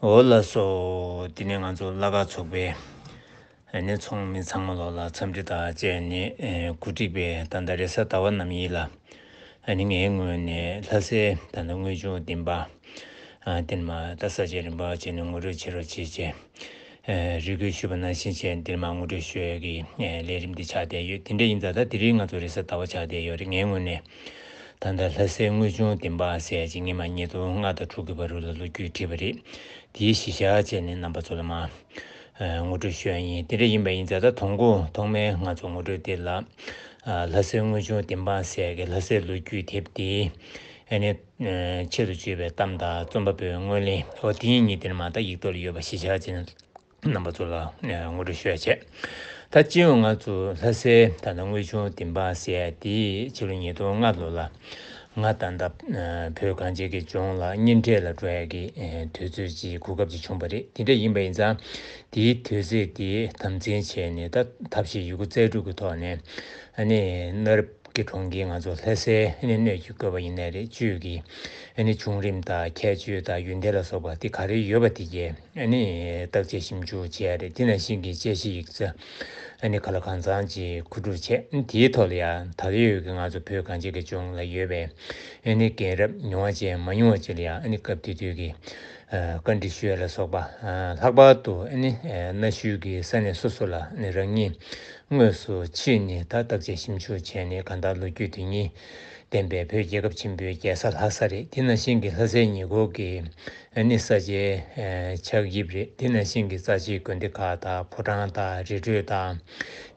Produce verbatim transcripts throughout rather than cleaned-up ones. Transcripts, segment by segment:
འོ་ལགས་སོ། དེ་ནས་ང་ཚོ་བླ་སྒར་ཚོགས་པའི་ཨ་ནི་ཚོགས་མི་ཚང་མ་ལོག་ལ་འཚམས་འདྲི་དང་བཅས་ནས། ཨེ་གོ་སྒྲིག་པའི་ད་ལྟ་རེས་གཟའ་ཟླ་བ་རྣམ་གཉིས་ལ། ཨ་ནི་ངའི་ངོས་ནས་ལྷ་སའི་ད་ལྟ་དངོས་བྱུང་བདེན་པ། ཨ་འདིར་མ་ད་ས་ཆ་རིམ་པ་བྱས་ནས་ངོ་སྤྲོད་བྱེད་རོགས་བྱེད་ཅེས། ཨེ་རེ་སྐུལ་ཞུས་པ་ནང་བཞིན་བྱས་འདིར་མ་ངོ་སྤྲོད་ཞུ་ཡས་ཀྱི་ཨེ་ལས་རིམ་འདི་ཆགས་བསྡད་ཡོད། དེ་འདྲ་ཡིན་ཙང་ད་དེ་རིང་ང་ཚོ་རེས་གཟའ་ཟླ་བ་ཆགས་བསྡད་ཡོད་རེད། ངའི་ངོས་ནས་ད་ལྟ་ལྷ་སའི་དངོས་བྱུང་བདེན་པ་ཟེར་ཡས་ཅིག་སྔོན་མ་ཉིས་སྟོང་ལྔ་དང་དྲུག་གི་བར་དུ་ལ་ལོ་རྒྱུས་བྲིས་པ་རེད། དེའི་གཞི་བཞག་བྱས་ནས་རྣམ་པ་ཚོ་ལ་མ་ཨ་ངོ་སྤྲོད་ཞུ་ཡ་ཡིན། དེ་འདྲ་ཡིན་པ་ཡིན་ཙང་ད་དང་པོ་ཐོག་མའི་ང་ཚོ་ངོ་སྤྲོད་དེ་ལ། ཨ་ལྷ་སའི་དངོས་བྱུང་བདེན་དཔང་ཟེར་གི་ལྷ་སའི་ལོ་རྒྱུས་དེབ་དེའི་ཨ་ནི་ཨ་ཆེད་དུ་བརྗོད་པའི་གཏམ་དང་རྩོམ་པ་པོའི་སྔོན་གླེང་འོ་དེ་གཉིས་དེ་ནི་མ་ད་ཡིག་ཐོག་ལ་ཡོད་པ་གཞི་བཞག་བྱས་ནས་རྣམ་པ་ཚོ་ལ་ཨ་ངོ་སྤྲོད་ཞུ་ཡ་བྱས། ད་སྤྱི་ཡོངས་ང་ཚོ་ལྷ་སའི་ད་ལྟ་དངོས་བྱུང་བདེན་དཔང་ཟེར་ཡ་དེ་ཕྱི་ལོ་ཉིས་སྟོང་ལྔ་ལོ་ལ། ང་ད་ལྟ་ཨ་བོད་གངས་ཅན་གྱི་ལྗོངས་ལ་གཉེན་འཕྲད་ལ་འགྲོ་ཡ་གི་ཨ་དུས་ཚོད་ཅིག་གོ་སྐབས་ཅིག་བྱུང་བ་རེད། དེ་འདྲ་ཡིན་པ་ཡིན་ཙང་དེའི་དུས་ཚོད་དེ་དམ་འཛིན་བྱས་ནས་ད་ཐབས་ཤེས་ཡོད་རྒུ་རྩལ་སྤྲུགས་ཀྱི་ཐོག་ནས་ཨ་ནི་གནའ་རབས་ཀྱི་གྲོང་ཁྱེར་ང་ཚོ་ལྷ་སའི་ཨ་ནི་སྣོད་ཀྱི་བཀོད་པ་ཡིན་ནའི་རེད། བཅུད་ཀྱི་ཨ་ནི་བྱུང་རིམ་དང་ཁྱད་ཆོས་དང་ཡོན་ཏན་ལ་སོགས་པ་དེ་ག་རེ་ཡོད་པ་དེ་གས་ཨ་ནི་བརྟག་དཔྱད་ཞིབ་འཇུག་བྱས་རེད། དེ་ནང་བཞིན་གྱི་དཔྱད་གཞི་ཡིག་ཚད་ཨ་ནི་ག་ལ་གང་འཚམ་ཅིག་མཁོ་སྒྲུབ་བྱས། དེའི་ཐོག་ལ་ཡང་ད་ལྟ་ཡོད་ཀྱི་ང་ཚོ་བོད་གངས་ཅན་གྱི་ལྗོངས་ལ་ཡོད་པའི་ཨ་ནི་རྒན་རབས་མྱོང་བ་ཅན་མ་མྱོང་བ་ཅིག་ལ་ཡང་ཨ་ནི་སྐབས་དེ་དུས་ཀྱི་ཨ་བཀའ་འདྲི་ཞུ་ཡ་ལ་སོགས་པ། ཨ་ལྷག་པར་དུ་ཨ་ནི་ཨ་གནའ་ཤུལ་གྱི་ས་གནས་སོ་སོ་ལ་ཨ་ནི་རང་ཉིད་དངོས་སུ་ཕྱིན་ནས་ད་བརྟག་དཔྱད་ཞིབ་འཇུག་བྱས་ནས་གང་ལྟར་ལོ་རྒྱུས་དེ་ཉིད་ལྡན་པའི་བོད་རྒྱལ་ཁབ་ཆེན་པོའི་རྒྱལ་ས་ལྷ་ས་རེད། དེ་ནང་བཞིན་གྱི་ལྷ་སའི་ཉེ་འཁོར་གྱི་ཨ་ནི་ས་ཆའི་ཨ་ཆགས་དབྱིབས་རེད། དེ་ནང་བཞིན་གྱི་རྩ་ཆེའི་དགོན་སྡེ་ཁག་དང་ཕོ་བྲང་དང་རི་ཁྲོད་དང་།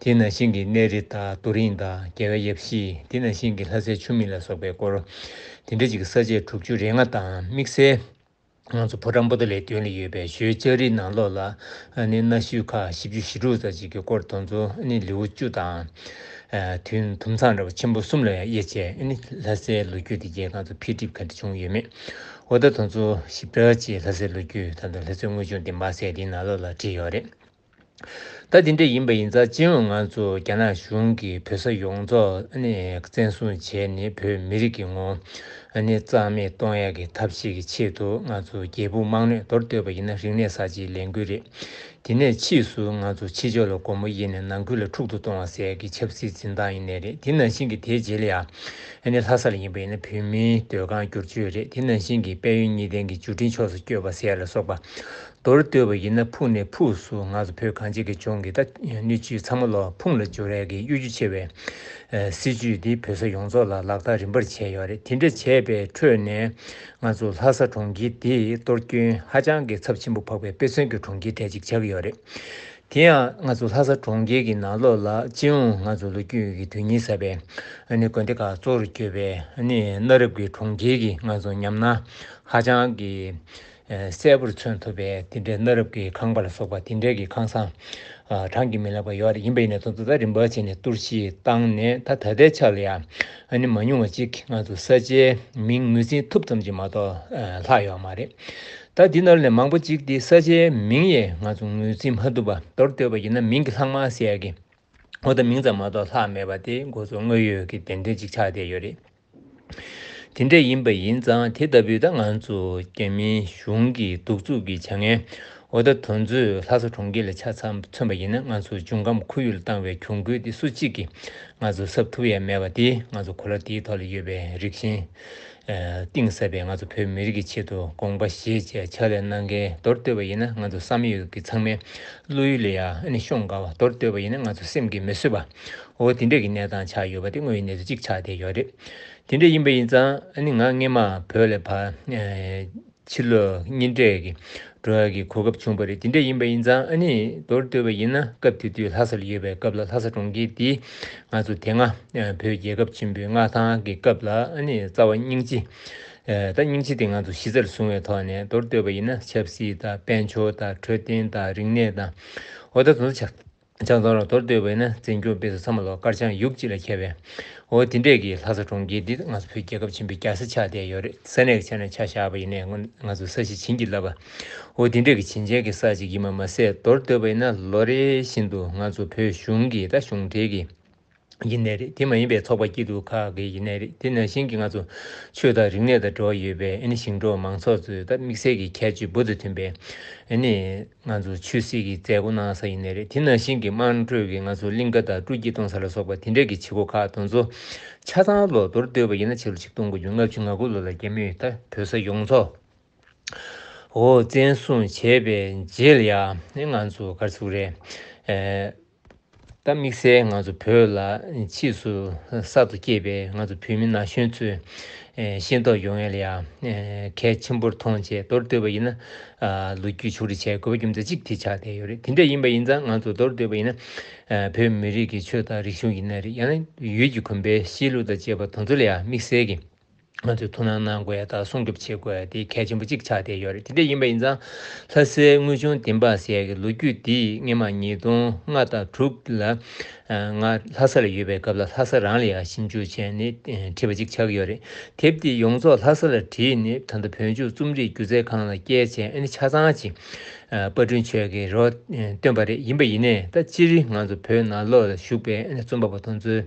དེ་ནང་བཞིན་གྱི་གནས་རི་དང་རྡོ་རིང་དང་རྒྱལ་བའི་ཡབ་གཞིས། དེ་ནང་བཞིན་གྱི་ལྷ་སའི་ཆུ་མིག་ལ་སོགས་པའི་སྐོར། དེ་འདྲ་ཅིག་གི་ས་བཅད་དྲུག་ཅུ་རེ་ལྔ་དང་དམིགས་བསལ་ང་ཚོ་ཕོ་བྲང་པོ་ཏཱ་ལའི་མདུན་ལ་ཡོད་པའི་ཞོལ་ལྕགས་རིའི་ནང་ལོགས་ལ་ཨ་ནི་གནའ་ཤུལ་ཁག་བཞི་བཅུ་ཞེ་དྲུག་ཙམ་ཅིག་གི་སྐོར་དེ་ཚོ་ཨ་ནི་ལེའུ་བཅུ་དང་། ཨ་དུམ་དུམ་ཚང་འདྲ་བ་ཆེན་པོ་གསུམ་ལ་ཡང་དབྱེ་བྱས་ཨ་ནི་ལྷ་སའི་ལོ་རྒྱུས་དེ་གས་ང་ཚོ་འཕེལ་འགྲིབ་ག་འདྲ་བྱུང་ཡོད་མེད། འོ་ད་དེ་ཚོ་ཞིབ་ཕྲ་ཅིག་ལྷ་སའི་ལོ་རྒྱུས་ད་ལྟ་ལྷ་སའི་དངོས་བྱུང་བདེན་དཔང་ཟེར་དེའི་ནང་ལོགས་ལ་བྲིས་ཡོད་རེད། ད་དེ་འདྲ་ཡིན་པ་ཡིན་ཙང་སྤྱི་ཡོངས་ང་ཚོ་རྒྱ་ནག་གཞུང་གིས་བོད་ས་ཡོངས་རྫོགས་ཨ་ནི་བཙན་བཟུང་བྱས་ནས་བོད་མི་རིགས་ཀྱི་ངོ་ཨ་ནི་རྩ་མེད་གཏོང་ཡག་གི་ཐབས་ཤེས་ཀྱི་ཆེད་དུ་ང་ཚོ་རྒྱལ་པོ་དམག་གནོད་མདོར་བསྡུས་པ་ཡིན་ན་རིག་གནས་གསར་བརྗེའི་ལས་འགུལ་རེད། དེ་ནས་ཕྱིས་སུ་ང་ཚོ་ཕྱི་ཕྱོགས་ལ་སྒོ་མོ་དབྱེ་ནས་ནང་ཁུལ་ལ་འཁྲུག་རྡོ་གཏོང་བ་ཟེར་ཡག་གི་ཆབ་སྲིད་འཛིན་སྟངས་ཡིན་ནའི་རེད། དེ་ནང་བཞིན་གྱི་དེའི་རྗེས་ལ་ཡང་ཨ་ནི་ལྷ་ས་ལ་ཡིན་པ་ཡིན་ན་བོད་མིའི་སྡོད་ཁང་བསྒྱུར་བཅོས་རེད། དེ་ནང་བཞིན་གྱི་དཔལ་ཡོན་གཉིས་ལྡན་གྱི་འབྱོར་འབྲིང་ཕྱོགས་སུ་བསྐྱོད་པ་ཟེར་ཡག་ལ་སོགས་པ། མདོར་བསྡུས་པ་ཡིན་ན་ཕུགས་ནས་ཕུགས་སུ་ང་ཚོ་བོད་གངས་ཅན་གྱི་ལྗོངས་ཀྱི་ད་སྣོད་བཅུད་ཚང་མ་ལོག་ཕུང་ལ་སྦྱོར་ཡག་གི་གཡོ་སྒྱུ་ཆེ་བའི་ཨ་སྲིད་བྱུས་འདི་བོད་ས་ཡོངས་རྫོགས་ལ་ལག་བསྟར་རིམ་པར་བྱས་ཡོད་རེད། དེ་འདྲ་བྱས་པའི་ཁྲོད་ནས་ང་ཚོ་ལྷ་ས་གྲོང་ཁྱེར་འདི་གཏོར་སྐྱོན་ཧ་ཅང་གི་ཚབས་ཆེན་པོ་འཕགས་པའི་དཔེ་མཚོན་གྱི་གྲོང་ཁྱེར་གྲས་ཅིག་ཆགས་ཀྱི་ཡོད་རེད། དེ་ཡང་ང་ཚོ་ལྷ་ས་གྲོང་ཁྱེར་གྱི་ནང་ལོགས་ལ་སྤྱི་ཡོངས་ང་ཚོ་ལོ་རྒྱུས་ཀྱི་དོན་སྙིང་ཟབ་པའི་ཨ་ནི་དགོན་སྡེ་ཁག་གཙོ་བོར་གྱུར་པའི་ཨ་ནི་གནའ་རབས་ཀྱི་གྲོང་ཁྱེར་གྱི་ང་ཚོ་ཉམས་སྣང་ཧ་ཅང་གི་ཨ་གསལ་པོར་མཚོན་ཐུབ་པའི་དེ་འདྲའི་གནའ་རབས་ཀྱི་ཁང་པ་ལ་སོགས་པ་དེ་འདྲའི་གི་ཁང་བཟང་ཨ་གྲངས་ཀྱིས་མི་ལེགས་པ་ཡོད་རེད། ཡིན་པ་ཡིན་ནའི་དེ་ཚོ་ད་རིམ་པ་བྱས་ནས་གཏོར་བཤིག་བཏང་ནས་ད་ད་ལྟའི་ཆ་ལ་ཡང་ཨ་ནི་མ་ཉུང་བ་ཅིག་ང་ཚོ་ས་ཆའི་མིང་ངོས་འཛིན་ཐུབ་ཙམ་ཅིག་མ་གཏོགས་ཨ་ལྷག་ཡོད་མ་རེད། ད་འདི་ནང་ལ་མང་པོ་ཅིག་དེ་ས་ཆའི་མིང་ཡང་ང་ཚོ་ངོས་འཛིན་མ་ཐུབ་པ། མདོར་བསྡུས་པ་ཡིན་ན་མིང་གི་ལྷག་མ་ཟེར་ཡག་གི་འོ་ད་མིང་ཙམ་མ་གཏོགས་ལྷག་མེད་པ་དེ་འགོ་གཙོ་དངོས་ཡོད་ཀྱི་བདེན་དོན་ཅིག་ཆགས་བསྡད་ཡོད་རེད། དེ་འདྲ་ཡིན་པ་ཡིན་ཙང་དེ་ལྟ་བུའི་ད་ང་ཚོ་རྒྱ་མིའི་གཞུང་གི་གདུག་རྩུབ་ཀྱི་བྱ་ངན་འོ་ད་དེ་ཚོས་ལྷ་ས་གྲོང་ཁྱེར་ལ་ཆ་ཚང་མཚོན་པ་ཡིན་ན་ང་ཚོ་འབྱུང་ཁམས་ཁོར་ཡུག་ལ་བཏང་བའི་གྱོང་གུད་དེ་སུ་གཅིག་གིས་ང་ཚོ་གསབ་ཐུབ་ཡ་མེད་པ་དེ་ང་ཚོ་གོ་ལ་དེའི་ཐོག་ལ་ཡོད་པའི་རིགས་ཤིང་། ཨ་གཏིང་ཟབ་པའི་ང་ཚོ་བོད་མི་རིགས་ཀྱི་ཆེད་དུ་དགོངས་པ་བཞེས་བྱས་ཕྱག་ལས་གནང་མཁན། མདོར་བསྡུས་པ་ཡིན་ན་ང་ཚོ་བསམ་ཡས་ཀྱི་ཚང་མའི་བློ་ཡུལ་ལ་ཡང་ཨ་ནི་ཤོང་དཀའ་བ། མདོར་བསྡུས་པ་ཡིན་ན་ང་ཚོ་སེམས་ཀྱིས་མི་བཟོད་པ། འོ་དེ་འདྲས་ཀྱི་གནས་སྟངས་ཆགས་ཡོད་པ་དེ་དངོས་ཡོད་གནས་ཚུལ་གཅིག་ཆགས་བསྡད་ཡོད་རེད། དེ་འདྲ་ཡིན་པ་ཡིན་ཙང་ཨ་ནི་ང་སྔས་མ་བོད་ལ་ཕར་ཨ་ཕྱི་ལོགས་གཉེན་འཕྲད་ཀྱི་འགྲོ་ཡག་གི་གོ་སྐབས་བྱུང་བ་རེད། དེ་འདྲ་ཡིན་པ་ཡིན་ཙང་ཨ་ནི་མདོར་བསྡུས་པ་ཡིན་ན་སྐབས་དེ་དུས་ལྷ་སར་ཡོད་པའི་སྐབས་ལ་ལྷ་ས་གྲོང་ཁྱེར་འདི་ང་ཚོ་དེ་སྔ་ཨ་བོད་རྒྱལ་ཁབ་ཆེན་པོའི་མངའ་ཐང་གི་སྐབས་ལ་ཨ་ནི་རྩ་བ་སྙིང་རྗེ། ཨ་ད་སྙིང་རྗེ་དེ་ང་ཚོ་གཞི་རྩར་བཟུང་བའི་ཐོག་ནས་མདོར་བསྡུས་པ་ཡིན་ན་ཆབ་སྲིད་དང་དཔལ་འབྱོར་དང་འཕྲོད་བསྟེན་དང་རིག་གནས་དང་འོ་ད་དེ་ཚོ་ཆ་ཆ་ཚང་རང་མདོར་བསྡུས་པ་ཡིན་ན་བཙན་སྐྱོང་སྤེལ་གསུམ་ཚང་མ་ལོག་དཀར་ཆག་ཡུག་གཅིག་ལ་ཁྱེར་བའི་འོ་དེ་འདྲས་ཀྱི་ལྷ་ས་གྲོང་ཁྱེར་འདི་ང་ཚོ་བོད་རྒྱལ་ཁབ་ཆེན་པོའི་རྒྱལ་ས་ཆགས་བསྡད་ཡོད་རེད། ས་གནས་ཀྱི་ཆ་ནས་ཆ་བཞག་པ་ཡིན་ནའི་ང་ཚོ་ས་གཞི་བྱིན་གྱིས་བརླབས་པ་འོ་དེ་འདྲས་ཀྱི་བྱིན་ཅན་གྱི་ས་ཅིག་ཡིན་པ་མ་ཟད། མདོར་བསྡུས་པ་ཡིན་ན་ལོ་རེ་བཞིན་དུ་ང་ཚོ་བོད་གཞུང་གི་ད་གཞུང་འབྲེལ་གྱི་ ཡིན་ནའི་རེད། དེ་མ་ཡིན་པའི་ཚོགས་པ་སྐྱིད་སྡུག་ཁག་གི་ཡིན་ནའི་རེད། དེ་ནང་བཞིན་གྱི་ང་ཚོ་ཆོས་དང་རིག་གནས་དང་འབྲེལ་བ་ཡོད་པའི་ཨ་ནི་ཞིང་འབྲོག་མང་ཚོགས་ཚོའི་ད་དམིགས་བསལ་གྱི་ཁྱད་ཆོས་འབུར་དུ་ཐོན་པའི་ཨ་ནི་ང་ཚོ་ཆོས་སྲིད་ཀྱི་མཛད་སྒོ་གནང་ས་ཡིན་ནའི་རེད། དེ་ནང་བཞིན་གྱི་དམངས་ཁྲོད་ཀྱི་ང་ཚོ་གླིང་ཀ་དང་སྤྲུལ་སྐྱིད་གཏོང་ས་ལ་སོགས་པ་དེ་འདྲས་ཀྱི་བྱེད་སྒོ་ཁག་དེ་ཚོ་ཆ་ཚང་ལོ་མདོར་བསྡུས་པ་ཡིན་ན་ཕྱི་ལོ་ཆིག་སྟོང་དགུ་བརྒྱ་ལྔ་བཅུ་ང་དགུ་ལོ་ལ་རྒྱ་མིས་ད་བོད་ས་ཡོངས་རྫོགས། འོ་བཙན་བཟུང་བྱས་པའི་རྗེས་ལ་ཡང་ང་ཚོ་ག་རེ་ཟེར་དགོས་རེད། ཨེ། ད་དམིགས་བསལ་ང་ཚོ་བོད་ལ་ཕྱིས་སུ་གསར་དུ་སྐྱེས་པའི་ང་ཚོ་བོད་མི་ན་གཞོན་ཚོས་ཨེ་ཤེས་རྟོགས་ཡོང་ཡ་ལ་ཡང་ཨེ་གལ་ཆེན་པོར་མཐོང་བྱས། མདོར་བསྡུས་པ་ཡིན་ན་ཨ་ལོ་རྒྱུས་ཕྱོགས་སྒྲིག་བྱེད་དགོས་པ་རྒྱུ་མཚན་གཅིག་དེ་ཆགས་བསྡད་ཡོད་རེད། དེ་འདྲ་ཡིན་པ་ཡིན་ཙང་ང་ཚོ་མདོར་བསྡུས་པ་ཡིན་ན་ཨ་བོད་མི་རིགས་ཀྱི་ཆོས་དང་རིག་གཞུང་ཡིན་ན་རེད། ཡང་ན་ཡུལ་གྱི་གོམས་པའི་གཤིས་ལུགས་དང་བཅས་པ་དེ་ཚོ་ལ་ཡང་དམིགས་བསལ་གྱི་ང་ཚོས་ཐུགས་སྣང་གནང་དགོས་ཡ་དང་སྲུང་སྐྱོབ་བྱེད་དགོས་ཡ་དེ་གལ་ཆེན་པོ་གཅིག་ཆགས་བསྡད་ཡོད་རེད། དེ་འདྲ་ཡིན་པ་ཡིན་ཙང་ལྷ་སའི་དངུལ་ཆུང་བདེན་པ་ཟེར་ཡ་གི་ལོ་རྒྱུས་འདི་སྔོན་མ་ཉིས་སྟོང་ལྔ་དང་དྲུག་ལ་ང་ལྷ་ས་ལ་ཡོད་པའི་སྐབས་ལ་ལྷ་ས་རང་ལ་ཡང་ཞིབ་འཇུག་བྱས་ནས་བྲིས་པ་གཅིག་ཆགས་ཀྱི་ཡོད་རེད། དེབ་འདི་ཡོངས་རྫོགས་ལྷ་ས་ལ་བྲིས་ནས་ད་ལྟ་བོད་ལྗོངས་རྩོམ་རིག་སྒྱུ་རྩལ་ཁང་ལ་བསྐྱལ་བྱས། ཨ་ནི་ཆ་ཚང་ཅིག་དཔར་སྐྲུན་བྱས་ཀྱི་རོགས་བཏོན་པ་རེད། ཡིན་པ་ཡིན་ནའི་ད་སྤྱིར་ང་ཚོ་བོད་ནང་ལོགས་ལ་བཞུགས་པའི་ཨ་ནི་རྩོམ་པ་པོ་དེ་ཚོའི་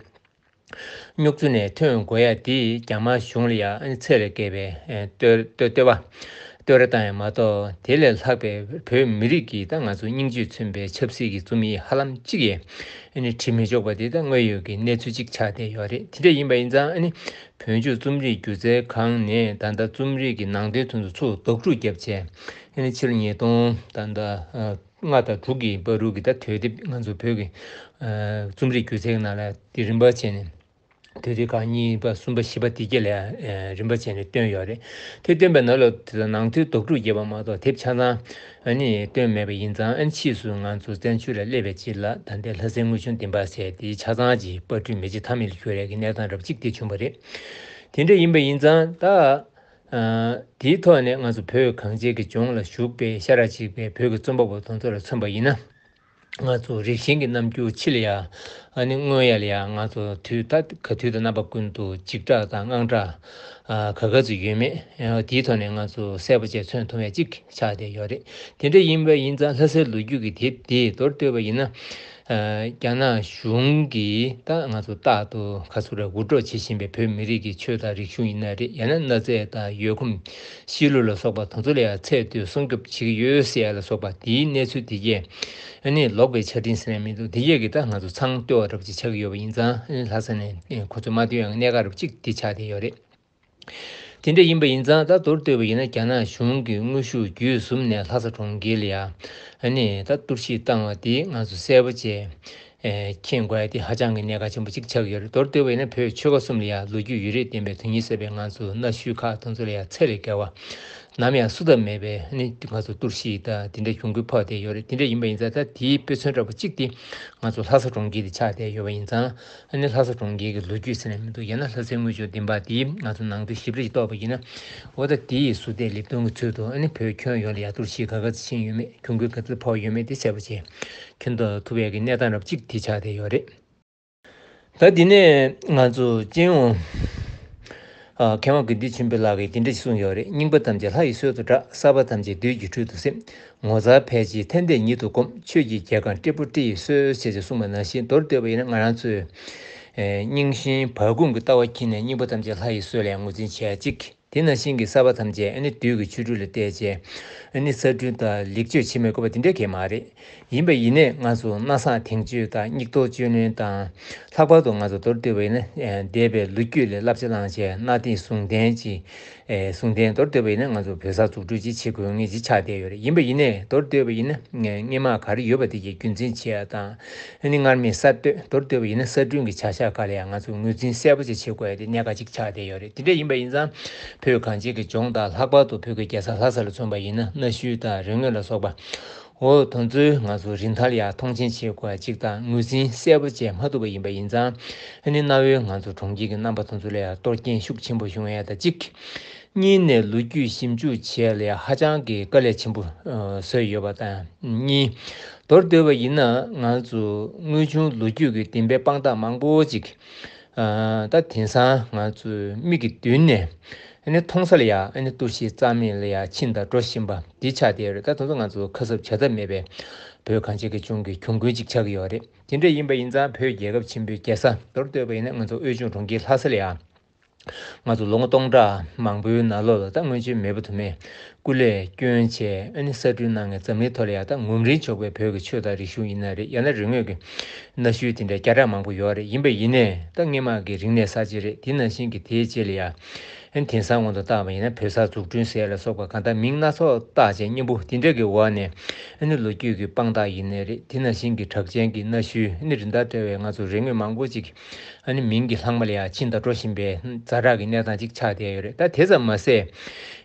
རྙོག་དྲ་ནས་ཐོན་དགོས་ཡ་དེ་རྒྱ་དམར་གཞུང་ལ་ཡང་ཨ་ནི་ཚད་ལས་བརྒལ་བའི་ཨ་བསྟོད་བསྟོད་བསྟོད་པ་བསྟོད་ར་བཏང་ཡ་མ་གཏོགས། དེ་ལས་ལྷག་པའི་བོད་མི་རིགས་ཀྱི་ད་ང་ཚོ་སྙིང་བཅུད་མཚོན་པའི་ཆབ་སྲིད་ཀྱི་རྩོམ་ཡིག་ཧ་ལམ་གཅིག་ཡང་ཨ་ནི་བྲིས་མི་ཆོག་པ་དེ་ད་དངོས་ཡོད་ཀྱི་གནས་ཚུལ་གཅིག་ཆགས་བསྡད་ཡོད་རེད། དེ་འདྲ་ཡིན་པ་ཡིན་ཙང་ཨ་ནི་བོད་ལྗོངས་རྩོམ་རིག་སྒྱུ་རྩལ་ཁང་ནས་ད་ལྟ་རྩོམ་རིག་གི་ནང་དོན་དེ་ཚོ་ཚུར་ལྡོག་སྒྲུག་བརྒྱབ་བྱས། ཨ་ནི་ཕྱི་ལོ་ཉིས་སྟོང་ད་ལྟ་ལྔ་དང་དྲུག་གི་བར་དུ་གི་ད་དུས་དེབ་ང་ཚོ་བོད་ཀྱི་ཨ་རྩོམ་རིག་སྒྱུ་རྩལ་གྱི་ནང་ལ་དེ་རིམ་པ་བྱས་ནས་དུས་དེབ་ཁག་གཉིས་པ་གསུམ་པ་བཞི་པ་དེ་གྱད་ལ་ཨ་རིམ་པ་བྱས་ནས་བཏོན་ཡོད་རེད། དེ་བཏོན་པའི་ནང་ལ་དེ་དང་ནང་དོན་ལྡོག་སྒྲུག་བརྒྱབ་པ་མ་གཏོགས་དེབ་ཆ་ཚང་ཨ་ནི་བཏོན་མེད་པ་ཡིན་ཙང་། ཨ་ནི་ཕྱིས་སུ་ང་ཚོ་བཙན་བྱོལ་ལ་སླེབས་པའི་རྗེས་ལ་ད་ལྟའི་ལྷ་སའི་དངུལ་ཆུང་བདེན་པ་ཟེར་དེ་ཆ་ཚང་གྱི་པར་སྐྲུན་མེད་ཅིང་མཐའ་མེད་ལ་གྱུར་ཡས་ཀྱི་གནས་སྟངས་རབ་གཅིག་དེ་བྱུང་བ་རེད། དེ་འདྲ་ཡིན་པ་ཡིན་ཙང་ད། ཨ་དེའི་ཐོག་ནས་ང་ཚོ་བོད་གངས་ཅན་གྱི་ལྗོངས་ལ་བཞུགས་པའི་ཤ་ཁྲག་གཅིག་པའི་བོད་ཀྱི་རྩོམ་པ་པོ་དེ་ཚོ་ལ་མཚོན་པ་ཡིན་ན། ང་ཚོ་རིགས་ཞེན་གྱི་རྣམ་འགྱུར་ཕྱི་ལ་ཡ་ཨ་ནི་མངོན་ཡ་ལ་ཡ་ང་ཚོ་དུས་ད་ག་དུས་དང་རྣམ་པ་ཀུན་ཏུ་འཇིགས་སྐྲག་དང་དངངས་སྐྲག་ཨ་ག་ག་ཚོད་ཡོད་མེད། ཨ་དེའི་ཐོག་ནས་ང་ཚོ་གསལ་པོ་བྱས་མཚོན་ཐུབ་ཡ་གཅིག་ཆགས་བསྡད་ཡོད་རེད། དེ་འདྲ་ཡིན་པ་ཡིན་ཙང་ལྷ་སའི་ལོ་རྒྱུས་ཀྱི་དེབ་དེ་མདོར་བསྡུས་པ་ཡིན་ན། ཨ་རྒྱ་ནག་གཞུང་གིས་ད་ང་ཚོ་རྟག་ཏུ་ག་ཚོད་རེ་འུར་སྒྲོག་བྱེད་བཞིན་པའི་བོད་མི་རིགས་ཀྱི་ཆོས་དང་རིག་གཞུང་ཡིན་ན་རེད། ཡང་ན་གནའ་རྫས་དང་ཡུལ་གོམས་གཤིས་ལུགས་ལ་སོགས་པ་དེ་ཚོ་ལ་ཡང་ཚད་མཐོའི་སྲུང་སྐྱོབ་བྱེད་ཀྱི་ཡོད་ཟེར་ཡ་ལ་སོགས་པ་དེའི་གནས་ཚུལ་དེ་གས་ཨ་ནི་ལོག་པའི་ཆ་འཕྲིན་ཟེར་ནས་མི་འདུག་དེ་གས་ཀྱིས་ད་ང་ཚོ་མཚང་བརྟོལ་བ་འདྲ་པོ་ཅིག་ཆགས་ཀྱི་ཡོད་པ་ཡིན་ཙང་། ཨ་ནི་ལྷ་ས་ནས་ཁོ་ཚོས་མ་བཏོན་ཡ་གི་གནད་འགག་འདྲ་པོ་ཅིག་དེ་ཆགས་བསྡད་ཡོད་རེད། དེ་འདྲ་ཡིན་པ་ཡིན་ཙང་ད་མདོར་བསྡུས་པ་ཡིན་ན་རྒྱ་ནག་གཞུང་གིས་དངོས་ཤུགས་བརྒྱུད་གསུམ་ནས་ལྷ་ས་གྲོང་ཁྱེར་ལ་ཡ་ཨ་ནི་ད་གཏོར་བཤིག་བཏང་བ་དེ་ང་ཚོ་གསལ་པོ་བྱས་ཨེ་མཁྱེན་དགོས་ཡ་དེ་ཧ་ཅང་གི་གནད་འགག་ཆེན་པོ་གཅིག་ཆགས་ཀྱི་ཡོད་རེད། མདོར་བསྡུས་པ་ཡིན་ན་བོད་ཆོལ་ཁ་གསུམ་ལ་ཡ་ལོ་རྒྱུས་ཡུན་རིང་ལྡན་པའི་དོན་སྙིང་ཟབ་པའི་ང་ཚོ་གནའ་ཤུལ་ཁག་དེ་ཚོ་ལ་ཡ་ཚད་ལས་བརྒལ་བ་ནམ་ཡང་བསུ་ཐབས་མེད་པའི་ཨ་ནི་ང་ཚོ་གཏོར་བཤིག་དང་དེ་འདྲ་གྱོང་གུན་ཕོག་བསྡད་ཡོད་རེད། དེ་འདྲ་ཡིན་པ་ཡིན་ཙང་ད་དེའི་དཔེ་མཚོན་འདྲ་པོ་གཅིག་དེ་ང་ཚོ་ལྷ་ས་གྲོང་ཁྱེར་དེ་ཆགས་བསྡད་ཡོད་པ་ཡིན་ཙང་། ཨ་ནི་ལྷ་ས་གྲོང་ཁྱེར་གྱི་ལོ་རྒྱུས་ཟེར་ནས་མི་འདུག་ཡང་ན་ལྷ་སའི་དངུལ་ཆུང་བདེན་པ་དེ་ང་ཚོ་ནང་དོན་ཞིབ་ཕྲ་ཞིག་རྟོགས་པ་ཡིན་ན། འོ་ད་དེ་ཡི་ཟུར་བལྟས་ལེབ་སྟོན་གྱི་ཚུལ་དུ་ཨ་ནི་བོད་ཁྱོན་ཡོངས་ལ་ཡ་གཏོར་བཤིག་ག་ག་ཚོད་ཕྱིན་ཡོད་མེད། གྱོང་གུན་ག་ཚོད་ཕོག་ཡོད་མེད་དེ་གསལ་པོ་བྱས་མཁྱེན་རྟོགས་ཐུབ་ཡས་ཀྱི་གནས་སྟངས་རབ་གཅིག་དེ་ཆགས་བསྡད་ཡོད་རེད། ད་འདི་ནས་ང་ཚོ་སྤྱི་ཡོངས་ཨ་མཁས་དབང་དགེ་འདུན་ཆོས་འཕེལ་ལགས་ཀྱིས་འདི་འདྲ་ཞིག་གསུངས་ཡོད་རེད། རྙིང་པ་ཐམས་ཅད་ལྷ་ཡི་གསོལ་དུ་གྲགས། གསར་པ་ཐམས་ཅད་བདུད་ཀྱི་ཁྲོད་དུ་སིམ། ངོ་མཚར་ཕལ་ཆེར་ཐན་ལྟས་ཉིད་དུ་བསྒོམ། ཆོས་ཀྱི་རྒྱལ་ཁམས་སྤྲེལ་པོ་སྤྲེལ་ཡི་གསོལ། ཞེས་གསུངས་པ་ནང་བཞིན། མདོར་བསྡུས་པ་ཡིན་ན་ང་རང་ཚོས་ཨེ་རྙིང་ཞེན་བག་འཁུམས་ཀྱི་ལྟ་བ་འཁྱེར་ནས་རྙིང་པ་ཐམས་ཅད་ལྷ་ཡི་གསོལ་ལ་ངོས་འཛིན་བྱེད་ཡ་གཅིག་དེ་ནང་བཞིན་གྱི་གསར་པ་ཐམས་ཅད་ཨ་ནི་བདུད་ཀྱི་ཆོ་འཕྲུལ་ལ་བལྟས་བྱས་ཨ་ནི་གསར་སྐྲུན་དང་ལེགས་བཅོས་བྱེད་མི་དགོས་པ་དེ་འདྲ་གང་ཡང་མ་རེད། ཡིན་པ་ཡིན་ནའི་ང་ཚོ་སྣ་བཟང་དེང་སྤྱོད་དང་སྙིགས་དོར་སྤྱོད་ལེན་དང་། ལྷག་པར་དུ་ང་ཚོ་མདོར་བསྡུས་པ་ཡིན་ན་ཨ་འདས་པའི་ལོ་རྒྱུས་ལ་བསླབ་བྱ་བླངས་བྱས་གནའ་དེང་ཟུང་ལྡན་གྱི་ཨེ་ཟུང་ལྡན། མདོར་བསྡུས་པ་ཡིན་ན་ང་ཚོ་བོད་ས་འཛུགས་སྐྲུན་ཅིག་བྱེད་དགོས་ངེས་ཅིག་ཆགས་བསྡད་ཡོད་རེད། ཡིན་པ་ཡིན་ནའི་མདོར་བསྡུས་པ་ཡིན་ན་སྔོན་མ་ག་རེ་ཡོད་པ་དེ་གའི་རྒྱུན་འཛིན་བྱེད་ཡ་དང་། ཨ་ནི་སྔར་མེད་གསར་གཏོད། མདོར་བསྡུས་པ་ཡིན་ན་གསར་སྐྲུན་གྱི་བྱ་གཞག་སྒང་ལ་ཡང་ང་ཚོས་ངོས་འཛིན་གསལ་པོ་ཅིག་བྱེད་དགོས་ཡ་དེ་གནད་འགག་ཅིག་ཆགས་བསྡད་ཡོད་རེད། དེ་འདྲ་ཡིན་པ་ཡིན་ཙང་བོད་གངས་ཅན་གྱི་ལྗོངས་དང་ལྷག་པར་དུ་བོད་ཀྱི་རྒྱལ་ས་ལྷ་ས་ལ་མཚོན་པ་ཡིན་ན་གནའ་ཤུལ་དང་རིག་དངོས་ལ་སོགས་པ། འོ་དེ་ཚོའི་ང་ཚོ་རིན་ཐང་ལ་ཡང་མཐོང་ཆེན་བྱེད་དགོས་ཡ་གཅིག་དང་། ངོས་འཛིན་གསལ་པོ་བྱེད་མ་ཐུབ་པ་ཡིན་པ་ཡིན་ཙང་། ཨ་ནི་གནའ་བོའི་ང་ཚོ་གྲོང་ཁྱེར་གྱི་རྣམ་པ་དེ་ཚོ་ལ་ཡང་གཏོར་སྐྱོན་ཤུགས་ཆེན་པོ་བྱུང་ཡ་དང་གཅིག་གཉིས་ནས་ལོ་རྒྱུས་ཞིབ་འཇུག་བྱེད་ཡ་ལ་ཡང་ཧ་ཅང་གི་དཀའ་ལས་ཆེན་པོ་ཨ་བཟོས་ཡོད་པ་དང་གཉིས། མདོར་བསྡུས་པ་ཡིན་ན་ང་ཚོ་དངུལ་ཆུང་ལོ་རྒྱུས་ཀྱི་བདེན་པའི་དཔང་རྟགས་མང་པོ་ཅིག་ཨ་ད་དེང་སང་ང་ཚོའི་མིག་གི་མདུན་ནས་ ཨ་ནི་མཐོང་ས་ལ་ཡ་ཨ་ནི་གཏོར་བཤིག་རྩ་མེད་ལ་ཡ་ཕྱིན་དང་འགྲོ་བཞིན་པ་འདི་ཆགས་བསྡད་ཡོད་རེད། ད་དེ་ཚོ་ང་ཚོ་ཁ་གསབ་བྱ་ཐབས་མེད་པའི་བོད་གངས་ཅན་གྱི་ལྗོངས་ཀྱི་གྱོང་གུན་ཅིག་ཆགས་ཀྱི་ཡོད་རེད། དེ་འདྲ་ཡིན་པ་ཡིན་ཙང་བོད་རྒྱལ་ཁབ་ཆེན་པོའི་རྒྱལ་ས་མདོར་བསྡུས་པ་ཡིན་ན་ང་ཚོ་དབུས་གཞུང་གྲོང་ཁྱེར་ལྷ་ས་ལ་ཡ། ང་ཚོ་ལོ་ངོ་སྟོང་ཕྲག་མང་པོའི་ནང་ལོགས་ལ་ད་སྔོན་ཆད་མེད་པ་དུ་མས་སྐུ་ལས་བསྐྱོན་བྱས་ཨ་ནི་གསར་སྐྲུན་གནང་མཁན་འཛམ་གླིང་ཐོག་ལ་ཡ་ད་ངོམ་རིན་ཆོག་པའི་བོད་ཀྱི་ཆོས་དང་རིག་གཞུང་ཡིན་ན་རེད། ཡང་ན་རིག་དངོས་ཀྱི་གནའ་ཤུལ་དེ་འདྲ་བརྒྱ་ཕྲག་མང་པོ་ཡོད་རེད། ཡིན་པ་ཡིན་ནའི་ད་སྔོན་མ་གི་རིག་གནས་གསར་བརྗེ་རེད། དེ་ནང་བཞིན་གྱི་དེའི་རྗེས་ལ་ཡ་ཨ་ནི་དེང་སང་དབང་དུ་བཏང་བ་ཡིན་ན་བོད་ས་འཛུགས་སྐྲུན་ཟེར་ལ་སོགས་པ་གང་ལྟར་མིང་སྣ་ཚོགས་བཏགས་བྱས་སྙན་པོ་དེ་འདྲ་གི་འོག་ནས་ཨ་ནི་ལོ་རྒྱུས་ཀྱི་དཔང་རྟགས་ཡིན་ནའི་རེད། དེ་ནང་བཞིན་གྱི་གྲགས་ཅན་གྱི་གནའ་ཤུལ་ཨ་ནི་རིན་ཐང་བྲལ་བའི་ང་ཚོ་རིག་དངོས་མང་པོ་ཅིག་ཨ་ནི་མིང་གི་ལྷག་མ་ལ་ཡང་ཕྱིན་དང་འགྲོ་བཞིན་པའི་ཛ་དྲག་གི་གནས་སྟངས་ཅིག་ཆགས་བསྡད་ཡོད་རེད། ད་དེ་ཙམ་མ་ཟད་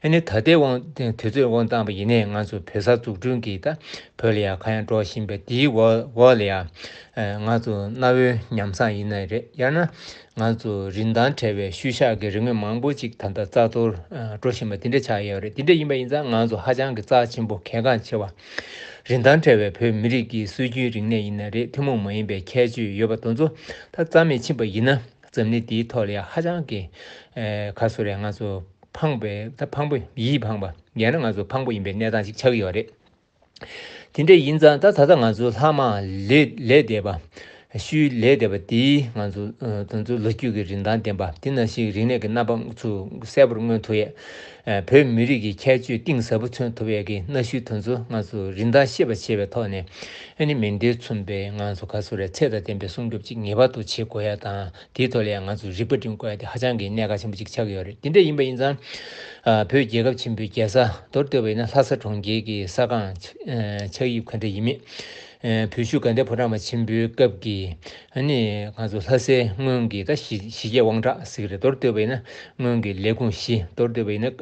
ཨ་ནི་ད་ལྟའི་དབང་དུས་ཚོད་དབང་བཏང་བ་ཡིན་ནའི་ང་ཚོ་བོད་ས་འཛུགས་སྐྲུན་གྱི་ད་བོད་ལ་ཡང་གང་ཡང་འགྲོ་བཞིན་པའི་དེའི་འོག་འོག་ལ་ཡང་ང་ཚོ་གནའ་བོའི་ཉམས་བཟང་ཡིན་ནའི་རེད། ཡང་ན་ང་ཚོ་རིན་ཐང་བྲལ་བའི་ཤུལ་བཞག་གི་རིག་དངོས་མང་པོ་ཅིག་ད་ལྟ་རྩ་གཏོར་འགྲོ་བཞིན་པ་དེ་འདྲ་ཆགས་ཡོད་རེད། དེ་འདྲ་ཡིན་པ་ཡིན་ཙང་ང་ཚོ་ཧ་ཅང་གི་རྩ་ཆེན་པོ་གལ་འགངས་ཆེ་བ། རིན་ཐང་བྲལ་བའི་བོད་མི་རིགས་ཀྱི་སྲོལ་རྒྱུན་རིག་གནས་ཡིན་ན་རེད། ཐུན་མོང་མ་ཡིན་པའི་ཁྱད་ཆོས་ཡོད་པ་དེ་ཚོ་ད་རྩ་མེད་ཕྱིན་པ་ཡིན་ན་འཛམ་གླིང་འདིའི་ཐོག་ལ་ཡང་ཧ་ཅང་གི་ཨེ་ག་སོ་རེད། ང་ཚོ་ཕངས་པའི་ད་ཕངས་པོ་ཡིད་ཕངས་པ་ཡང་ན་ང་ཚོ་ཕངས་པོ་ཡིན་པའི་གནས་སྟངས་ཤིག་ཆགས་ཀྱི་ཡོད་རེད། དེ་འདྲ་ཡིན་ཙང་ད་ད་ལྟ་ང་ཚོ་ལྷག་མ་ལས་ལས་བསྡད་པ། ཤུལ་ལས་བསྡད་པ་དེས་ང་ཚོ་ཨ་དེ་ཚོ་ལོ་རྒྱུས་ཀྱི་རིན་ཐང་ལྡན་པ་དེ་ནང་བཞིན་རིག་གནས་ཀྱི་རྣམ་པ་ཚོ་གསལ་པོར་མངོན་ཐུབ་ཡས། ཨ་བོད་མི་རིགས་ཀྱི་ཁྱད་ཆོས་གཏིང་ཟབ་པོ་མཚོན་ཐུབ་ཡས་ཀྱི་གནའ་ཤུལ་དེ་ཚོ་ང་ཚོ་རིན་ཐང་ཤེས་པ་བྱས་པའི་ཐོག་ནས་ཨ་ནི་མིང་དོན་མཚུངས་པའི་ང་ཚོ་ག་ཚོད་རེད་ཚད་དང་ལྡན་པའི་སྲུང་སྐྱོབ་ཅིག་ངེས་པར་དུ་བྱེད་དགོས་ཡས་དང་། དེའི་ཐོག་ལ་ཡང་ང་ཚོས་རིག་པ་སྒྲིམ་དགོས་ཡ་དེ་ཧ་ཅང་གི་གནད་འགག་ཆེན་པོ་ཅིག་ཆགས་ཀྱི་ཡོད་རེད། དེ་འདྲ་ཡིན་པ་ཡིན་ཙང་། ཨ་བོད་རྒྱལ་ཁབ་ཆེན་པོའི་རྒྱལ་ས་མདོར་བསྡུས་པ་ཡིན་ན་ལྷ་ས་གྲོང་ཁྱེར་གྱི་ས་ཁང་ཆགས་དབྱིབས་ག་འདྲ་ཡིན་མིན། བོད་བཞུགས་དགའ་ལྡན་ཕོ་བྲང་པ་ཆེན་པོའི་སྐབས་ཀྱི་ཨ་ནི་ང་ཚོ་ལྷ་སའི་སྔོན་གྱི་ད་གཞིས་གཞིས་བྱེས་དབང་གྲགས་ཟེར་གྱི་རེད། མདོར་བསྡུས་པ་ཡིན་ན་སྔོན་གྱི་ལས་ཁུངས་བཞི། མདོར་བསྡུས་པ་ཡིན་ན་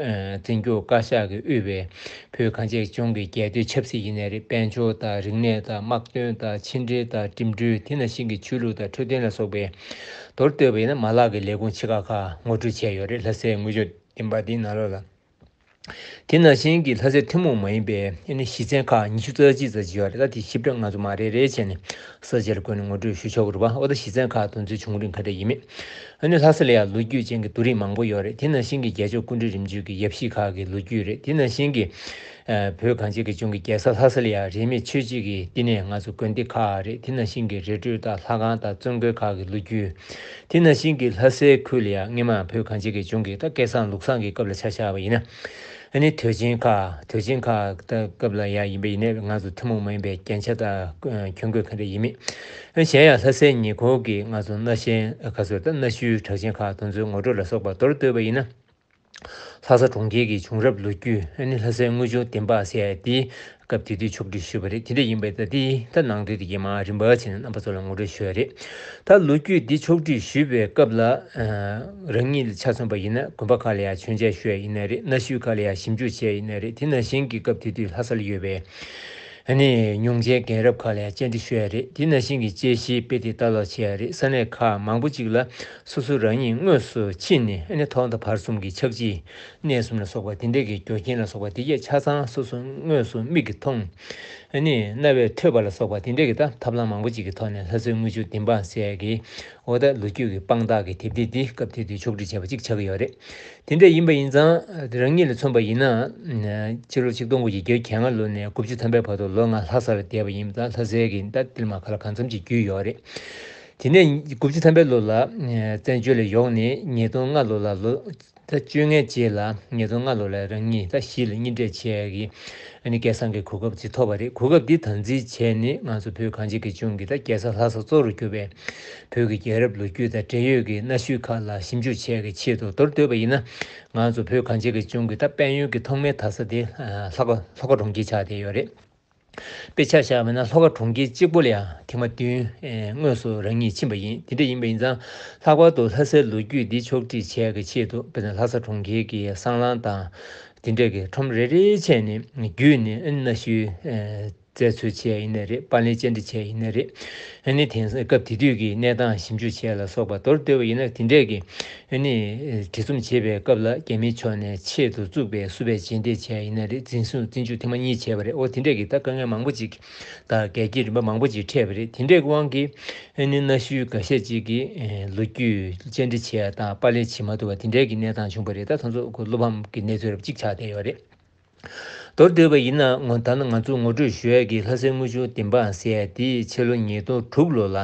འཛིན་སྐྱོང་བཀའ་ཤག་གིས་དབུས་པའི་བོད་གངས་ཅན་ལྗོངས་ཀྱི་རྒྱལ་སྟོད་ཆབ་སྲིད་ཡིན་ནའི་རེད། དཔལ་འབྱོར་དང་རིག་གནས་དང་དམག་དོན་དང་ཕྱི་འབྲེལ་དང་འགྲིམ་འགྲུལ། དེ་ནང་བཞིན་གྱི་ཆོས་ལུགས་དང་འཕྲོད་བསྟེན་ལ་སོགས་པའི་མདོར་བསྡུས་པ་ཡིན་ན་མ་ལག་གི་ལས་ཁུངས་ཆེ་ཁག་ཁག་ངོ་སྤྲོད་བྱས་ཡོད་རེད། ལྷ་སའི་དངུལ་ལྗོངས་བདེན་པ་འདིའི་ནང་ལོགས་ལ། དེ་ནང་བཞིན་གྱི་ལྷ་སའི་ཐུན་མོང་མ་ཡིན་པའི་ཨ་ནི་གཞི་རྩའི་ཁག་ཉི་ཤུ་རྩ་གཅིག་ཙམ་ཅིག་ཡོད་རེད། ད་དེ་ཞིབ་ཕྲ་ང་ཚོ་མ་རེ་རེ་བྱས་ནས་ས་བཅད་ལ་བཀོད་ནས་ངོ་སྤྲོད་ཞུ་ཆོག་གི་རེད་པ། འོ་ད་གཞི་རྩའི་ཁག་དེ་ཚོའི་བྱུང་རིམ་ག་འདྲ་ཡིན་མིན། ཨ་ནི་ལྷ་ས་ལ་ཡང་ལོ་རྒྱུས་ཅན་གྱི་རྡོ་རིང་མང་པོ་ཡོད་རེད། དེ་ནང་བཞིན་གྱི་རྒྱལ་མཆོག་སྐུ་ཕྲེང་རིམ་བྱོན་གྱི་ཡབ་གཞིས་ཁག་གི་ལོ་རྒྱུས་རེད། དེ་ནང་བཞིན་གྱི་ཨ་བོད་གངས་ཅན་གྱི་ལྗོངས་ཀྱི་རྒྱལ་ས་ལྷ་ས་ལ་ཡང་རིས་མེད་ཆོས་བརྒྱུད་ཀྱི་བསྟི་གནས་ང་ཚོ་དགོན་སྡེ་ཁག་རེད། དེ་ནང་བཞིན་གྱི་རི་ཁྲོད་དང་ལྷ་ཁང་དང་བཙུན་དགོན་ཁག་གི་ལོ་རྒྱུས། དེ་ནང་བཞིན་གྱི་ལྷ་སའི་ཁུལ་ལ་ཡང་སྔོན་མ་བོད་གངས་ཅན་གྱི་ལྗོངས་ཀྱི་ད་སྐལ་བཟང་ལུགས་བཟང་གི་སྐབས་ལ་ཆ་བཞག་པ་ཡིན་ན། ཨ་ནི་དུས་ཆེན་ཁག་དུས་ཆེན་ཁག་ད་སྐབས་ལ་ཡང་ཡིན་པ་ཡིན་ནའི་ང་ཚོ་ཐུན་མོང་མ་ཡིན་པའི་རྒྱན་ཆ་དང་གྱོན་གོས་ག་འདྲ་ཡིན་མིན། ཨ་གཞན་ཡང་ལྷ་སའི་ཉེ་འཁོར་གྱི་ང་ཚོ་གནའ་ཤུལ་ག་ཚོད་ད་གནའ་ཤུལ་གྲགས་ཅན་ཁག་དེ་ཚོའི་ངོ་སྤྲོད་ལ་སོགས་པ་མདོར་བསྡུས་པ་ཡིན་ན། ལྷ་ས་གྲོང་ཁྱེར་གྱི་བྱུང་རབས་ལོ་རྒྱུས་ཨ་ནི་ལྷ་སའི་དངུལ་ལྗོངས་བདེན་པ་ཟེར་ཡ་དེ་སྐབས་དེ་དུས་ཕྱོགས་སྒྲིག་ཞུས་པ་རེད། དེ་འདྲ་ཡིན་པས་ད་དེ་ད་ནང་དོན་དེ་གའི་མར་རིམ་པ་བྱས་ནས་རྣམ་པ་ཚོ་ལ་ངོ་སྤྲོད་ཞུ་ཡ་རེད། ད་ལོ་རྒྱུས་འདི་ཕྱོགས་སྒྲིག་ཞུས་པའི་སྐབས་ལ་ཨ་རང་ཉིད་ལ་ཆ་མཚོན་པ་ཡིན་ན་དགོན་པ་ཁག་ལ་ཡང་མཆོད་མཇལ་ཞུ་ཡ་ཡིན་ནའི་རེད། གནའ་ཤུལ་ཁག་ལ་ཡང་ཞིབ་འཇུག་བྱས་ཡིན་ནའི་རེད། དེ་ནང་བཞིན་གྱི་སྐབས་དེ་དུས་ལྷ་སར་ཡོད་པའི་ཨ་ནི་ཉུང་ཆེའི་རྒན་རབས་ཁག་ལ་ཡང་བཅར་འདྲི་ཞུ་ཡ་རེད། དེ་ནང་བཞིན་གྱི་དཔྱད་གཞིའི་དཔེ་དེབ་ལྟ་ཀློག་བྱེད་ཡ་རེད། ས་གནས་ཁག་མང་པོ་ཅིག་ལ་སོ་སོ་རང་ཉིད་དངོས་སུ་ཕྱིན་ནས་ཨ་ནི་ཐོག་མཐའ་བར་གསུམ་གྱི་ཕྱག་ཕྱིའི་གནས་གསུམ་ལ་སོགས་པ་དེ་འདྲས་ཀྱི་འགྱུར་རྐྱེན་ལ་སོགས་པ་དེ་གས་ཆ་ཚང་སོ་སོ་དངོས་སུ་མིག་གིས་མཐོང་། ཨ་ནི་རྣ་བས་ཐོས་པ་ལ་སོགས་པ་དེ་འདྲས་ཀྱི་ད་ཐབས་ལམ་མང་པོ་ཅིག་གི་ཐོག་ནས་ལྷ་སའི་དངུལ་ལྗོངས་བདེན་དཔང་ཟེར་ཡ་གི་འོ་ད་ལོ་རྒྱུས་ཀྱི་དཔང་རྟགས་ཀྱི་དེབ་ཐེར་འདི་སྐབས་དེ་དུས་ཕྱོགས་སྒྲིག་བྱས་པ་ཅིག་ཆགས་ཀྱི་ཡོད་རེད། དེ་འདྲ་ཡིན་པ་ཡིན་ཙང་རང་ཉིད་ལ་མཚོན་པ་ཡིན་ན། ཕྱི་ལོ་ཆིག་སྟོང་དགུ་བརྒྱ་བརྒྱད་ཅུ་གྱ་ལྔ་ལོ་ནས་དགུ་བཅུ་ཐམ་པའི་བར་དུ་ལོ་ལྔ་ལྷ་ས་ལ་བསྡད་པ་ཡིན་ཙང་ལྷ་སའི་གི་ད་ཏིལ་མ་ག་ལ་གང་འཚམ་ཅིག་རྒྱུས་ཡོད་རེད། དེ་ནས་དགུ་བཅུ་ཐམ་པའི་ལོ་ལ་བཙན་བྱོལ་ལ་ཡོང་ནས་ཉིས་སྟོང་ལྔ་ལོ་ལ་ལོ་ད་བཅོ་ལྔའི་རྗེས་ལ་ཉིས་སྟོང་ལྔ་ལོ་ལ་རང་ཉིད་ད་གཞིས་ལ་གཉེན་འཕྲད་བྱས་ཀྱི་ཨ་ནི་སྐལ་བཟང་གི་གོ་སྐབས་ཅིག་ཐོབ་པ་རེད། གོ་སྐབས་འདི་དམ་འཛིན་བྱས་ནས་ང་ཚོ་བོད་གངས་ཅན་གྱི་ལྗོངས་ཀྱི་ད་རྒྱལ་ས་ལྷ་ས་གཙོ་བོར་གྱུར་པའི་བོད་ཀྱི་རྒྱལ་རབས་ལོ་རྒྱུས་དང་འབྲེལ་ཡོད་ཀྱི་གནའ་ཤུལ་ཁག་ལ་ཞིབ་འཇུག་བྱས་ཀྱི་ཆེད་དུ་མདོར་བསྡུས་པ་ཡིན་ན། ང་ཚོ་བོད་གངས་ཅན་གྱི་ལྗོངས་ཀྱི་ད་དཔལ་ཡོན་གྱི་ཐོག་མའི་དར་ས་དེ་ལྷ་ཁ་ལྷོ་ཁ་གྲོང་ཁྱེར་ཆགས་བསྡད་ཡོད་རེད། དཔེ་ཆ་བཞག་པ་ན་ལྷོ་ཁ་གྲོང་ཁྱེར་གཅིག་པོ་ལ་ཡང་ཐེངས་མ་བདུན་དངོས་སུ་རང་ཉིད་ཕྱིན་པ་ཡིན། དེ་འདྲ་ཡིན་པ་ཡིན་ཙང་ལྷག་པར་དུ་ལྷ་སའི་ལོ་རྒྱུས་འདི་ཕྱོགས་སྒྲིག་བྱས་ཀྱི་ཆེད་དུ་དཔེར་ན་ལྷ་ས་གྲོང་ཁྱེར་གྱི་སྲང་ལམ་དང་དེ་འདྲ་གི་ཁྲོམ་རེ་རེ་བྱས་ནས་བརྒྱུད་ནས་གནའ་ཤུལ། བཙལ་འཚོལ་བྱས་ཡིན་ནའི་རེད། པར་ལེན་བཅར་འདྲི་བྱས་ཡིན་ནའི་རེད། ཨ་ནི་དེང་སང་སྐབས་དེ་དུས་ཀྱི་གནས་སྟངས་ཞིབ་འཇུག་བྱས་ལ་སོགས་པ་མདོར་བསྡུས་པ་ཡིན་ན་དེ་འདྲས་ཀྱི་ཨ་ནི་བྲིས་རྩོམ་བྱེད་པའི་སྐབས་ལ་རྒྱ་མིའི་ཕྱོགས་ནས་ཆེད་དུ་བཙུགས་པའི་བསུ་བའི་རྗེས་འདེད་བྱས་ཡིན་ནའི་རེད། འཛིན་བཟུང་རྩིས་འཇོག་ཐེངས་མ་གཉིས་བྱས་པ་རེད། འོ་དེ་འདྲས་ཀྱི་ད་དཀའ་ངལ་མང་པོ་ཅིག་དང་འགལ་རྐྱེན་རིམ་པ་མང་པོ་ཅིག་འཕྲད་པ་རེད། དེ་འདྲས་ཀྱི་དབང་གིས་ཨ་ནི་གནའ་ཤུལ་འགའ་ཤས་ཅིག་གིས་ལོ་རྒྱུས་བཅར་འདྲི་བྱས་དང་པར་ལེན་བྱེད་མ་ཐུབ་པ་དེ་འདྲས་ཀྱི་གནས་སྟངས་བྱུང་བ་རེད། ད་དེ་ཚོ་བློ་ཕམ་གྱི་གནས་ཚུལ་རབ་ཅིག་ཆགས་བསྡད་ཡོད་རེད། མདོར་བསྡུས་པ་ཡིན་ན་ངོ་ད་ནི་ང་ཚོ་ངོ་སྤྲོད་ཞུ་ཡས་ཀྱི་ལྷ་སའི་དངུལ་ཆུ་བདེ་འབངས་ཟེར་ཡས་དེ་ཕྱི་ལོ་ཉིས་སྟོང་དྲུག་ལོ་ལ་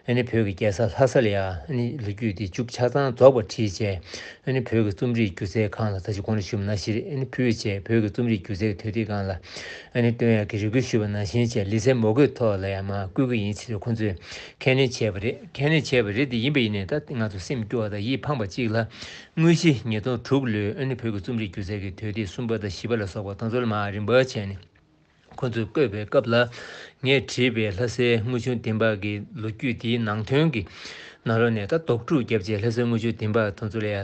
ཨ་ནི་བོད་ཀྱི་རྒྱལ་ས་ལྷ་ས་ལ་ཡ་ཨ་ནི་ལོ་རྒྱུས་དེ་མཇུག་ཆ་ཚང་རྫོགས་པ་བྲིས་བྱས། ཨ་ནི་བོད་ཀྱི་རྩོམ་རིག་སྒྱུ་རྩལ་ཁང་ལ་ད་ཅི་གོང་ལ་ཞུས་པ་ནང་བཞིན་རེད། ཨ་ནི་ཕུལ་བྱས་བོད་ཀྱི་རྩོམ་རིག་སྒྱུ་རྩལ་གྱི་དོན་ཐིག་སྒང་ལ་ཨ་ནི་བཏོན་ཡག་གི་རེ་སྐུལ་ཞུས་པ་ནང་བཞིན་བྱས་ལི་ཚན་མོ་རྒོད་ཐོག་ལ་ཡང་མར་བསྐུལ་གྱི་ཡིན་ཟེར་ཁོང་ཚོས་ཁས་ལེན་བྱས་པ་རེད། ཁས་ལེན་བྱས་པ་རེད། དེ་ཡིན་པ་ཡིན་ནའི་ད་ང་ཚོ་སེམས་སྐྱོ་བ་དང་ཡིད་ཕངས་པ་གཅིག་ལ་དངོས་གཞི་ཉིས་སྟོང་དྲུག་ལོའི་ཨ་ནི་བོད་ཀྱི་རྩོམ་རིག་སྒྱུ་རྩལ་གྱི་དོན་ཐིག་གསུམ་པ་དང་བཞི་པ་ལ་སོགས་པ་དེ་ཚོ་ལ་མར་རིམ་པ་བྱས་ནས། ཁོ་ཚོས་བཀོད་པའི་སྐབས་ལ་ངས་བྲིས་པའི་ལྷ་སའི་དངུལ་ཆུ་བདེ་འབངས་ཀྱི་ལོ་རྒྱུས་དེའི་ནང་དོན་གྱི་ནང་ལོགས་ནས་ད་དོགས་སྒྲུག་བརྒྱབ་རྗེས་ལྷ་སའི་དངུལ་ཆུ་བདེ་འབངས་དེ་ཚོ་ལ་ཡ་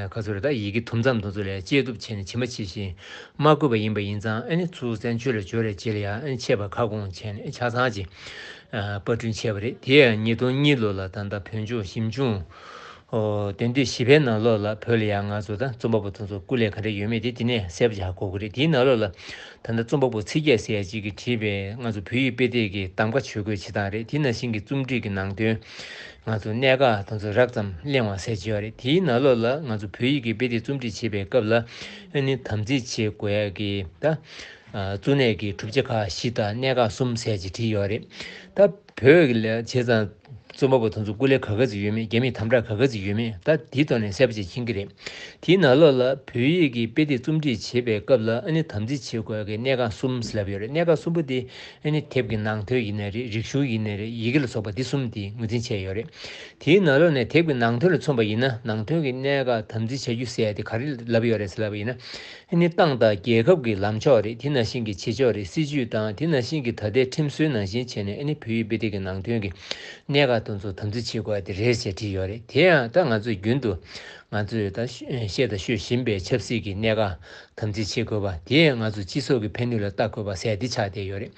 ག་ཚོད་རེད། ད་ཡི་གེ་དུམ་མཚམས་དེ་ཚོ་ལ་ཡ་དཔྱད་བསྡུར་བྱས་ནས་ཇི་མ་ཇི་བཞིན་མ་བཀོད་པ་ཡིན་པ་ཡིན་ཙང་ཨ་ནི་ཚུར་བཙན་བྱོལ་ལ་འབྱོར་བའི་རྗེས་ལ་ཡ་ཨ་ནི་ཆད་པ་ཁ་སྐོང་བྱས་ནས་ཆ་ཚང་ཅིག་པར་སྐྲུན་བྱས་པ་རེད། དེ་ཡང་ཉིས་སྟོང་གཉིས་ལོ་ལ་ད་ལྟ་བོད་ལྗོངས་ཞིབ་འཇུག་ཨོ། དེང་དུས་བཞི་པའི་ནང་ལོགས་ལ་བོད་ལ་ཡང་ང་ཚོ་ད་རྩོམ་པ་པོ་དེ་ཚོ་སྐུ་ལས་ག་འདྲ་ཡོད་མེད་དེ་དེ་ནས་གསལ་པོ་ཆགས་དགོས་ཀྱི་རེད། དེའི་ནང་ལོགས་ལ་ད་ལྟ་རྩོམ་པ་པོ་ཚེ་རྒྱལ་ཟེར་ཡ་གཅིག་གིས་བྲིས་པའི་ང་ཚོ་བོད་ཡིག་དཔེ་དེབ་ཀྱི་གདམ་ག་ཇུས་འགོད་བྱེད་སྟངས་རེད། དེ་ནང་བཞིན་གྱི་རྩོམ་སྒྲིག་གི་ནང་དོན་ང་ཚོ་གནད་འགག་དེ་ཚོ་རགས་ཙམ་གླེང་བ་ཟེར་གྱི་ཡོད་རེད། དེའི་ནང་ལོགས་ལ་ང་ཚོ་བོད་ཡིག་གི་དཔེ་དེབ་རྩོམ་སྒྲིག་བྱེད་པའི་སྐབས་ལ་ཨ་ནི་དམ་འཛིན་བྱེད་དགོས་ཡ་གི་ད་གཙོ་གནད་ཀྱི་གྲུབ་ཆ་ཁག་བཞི་དང་གནད་འགག་གསུམ་ཟེར་གྱི་བྲིས་ཡོད་རེད། ད་བོད་ཀྱི་ལ་བྱས་ཙང་། རྩོམ་པ་པོ་དེ་ཚོ་སྐུ་ལས་ག་ག་ཚོད་ཡོད་མེད། རྒྱ་མིས་དམ་དྲག་ག་ག་ཚོད་ཡོད་མེད། ད་དེའི་ཐོག་ནས་གསལ་པོ་ཅིག་མཁྱེན་གྱི་རེད། དེའི་ནང་ལོགས་ལ་བོད་ཡིག་གི་དཔེ་དེབ་རྩོམ་སྒྲིག་བྱེད་པའི་སྐབས་ལ་ཨ་ནི་དམ་འཛིན་བྱེད་དགོས་ཀྱི་གནད་འགག་གསུམ་ཟེར་ལབ་ཡོད་རེད། གནད་འགག་གསུམ་པོ་དེ་ཨ་ནི་དེབ་ཀྱི་ནང་དོན་ཡིན་ནའི་རེད། རིག་གཞུང་ཡིན་ནའི་རེད། ཡི་གེ་ལ་སོགས་པ་འདི་གསུམ་དེ་ངོས་འཛིན་བྱས་ཡོད་རེད། དེའི་ནང་ལོགས་ནས་དེབ་ཀྱི་ནང་དོན་ལ་མཚོན་པ་ཡིན་ན་ནང་དོན་གྱི་གནད་འགག་དམ་འཛིན་བྱ་རྒྱུ་ཟེར་ཡ་དེ་ག་རེ་ལབ་ཡོད་རེད་ཟེར་ལབ་པ་ཡིན་ན། ཨ་ནི་ཏང་དང་རྒྱལ་ཁབ་ཀྱི་ལངས་ཕྱོགས་རེད། དེ་ནང་བཞིན་གྱི་བྱེད་ཕྱོགས་རེད། སྲིད་ཇུས་དང་དེ་ནང་བཞིན་གྱི་ད་ལྟའི་ཁྲིམས་སྲོལ་ནང་བཞིན་བྱས་ནས་ཨ་ནི་བོད་ཡིག་དཔེ་དེབ་ཀྱི་ནང་དོན་གྱི་གནད་འགག་དེ་ཚོ་དམ་འཛིན་བྱེད་དགོས་པ་དེ་རེད་ཅེས་བྲིས་ཡོད་རེད། དེ་ཡང་ད་ང་ཚོས་རྒྱུན་དུ་ང་ཚོས་ད་ཤེས་དང་ཤེས་བཞིན་པའི་ཆབ་སྲིད་ཀྱི་གནད་འགག་དམ་འཛིན་བྱེད་དགོས་པ་དེ་ཡང་ང་ཚོ་སྤྱི་ཚོགས་ཀྱི་ཕན་ནུས་ལ་ལྟ་དགོས་པ་ཟེར་འདི་ཆགས་བསྡད་ཡོད་རེད།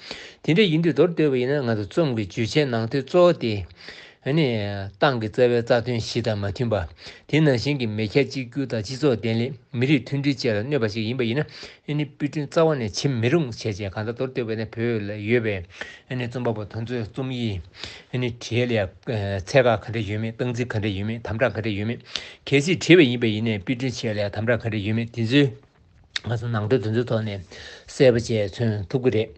དེ་འདྲ་ཡིན་དུས་མདོར་བསྡུས་པ་ཡིན་ན་ང་ཚོ་རྩོམ་གྱི་བརྗོད་བྱའི་ནང་དོན་གཙོ་བོ་དེ། ཨ་ནི། ཏང་གི་རྩ་བའི་རྩ་དོན་བཞི་དང་མ་མཐུན་པ། དེ་ནང་བཞིན་གྱི་མི་ཁྱབ་གཅིག་གྱུར་དང་སྤྱི་ཚོགས་བརྟན་ལྷིང་། མི་རིགས་མཐུན་སྒྲིལ་བཅས་ལ་གནོད་པ་ཞིག་ཡིན་པ་ཡིན་ན། ཨ་ནི་དཔེ་སྐྲུན་རྩ་བ་ནས་བྱེད་མི་རུང་བྱས་རྗེས་གང་ལྟར་མདོར་བསྡུས་པ་ཡིན་ན་བོད་ལ་ཡོད་པའི་ཨ་ནི་རྩོམ་པ་པོ་དེ་ཚོའི་རྩོམ་ཡིག་ཨ་ནི་བྲིས་ལ་ཚད་བཀག་ག་འདྲ་ཡོད་མེད། སྟངས་འཛིན་ག་འདྲ་ཡོད་མེད། དམ་དྲག་ག་འདྲ་ཡོད་མེད། གལ་སྲིད་བྲིས་པ་ཡིན་པ་ཡིན་ནའི་དཔེ་སྐྲུན་བྱས་ལ་དམ་དྲག་ག་འདྲ་ཡོད་མེད་དེ་ཚོའི། ང་ཚོ་ནང་དོན་དེ་ཚོའི་ཐོག་ནས་གསལ་པོ་བྱས་མཚོན་ཐུབ་ཀྱི་རེད།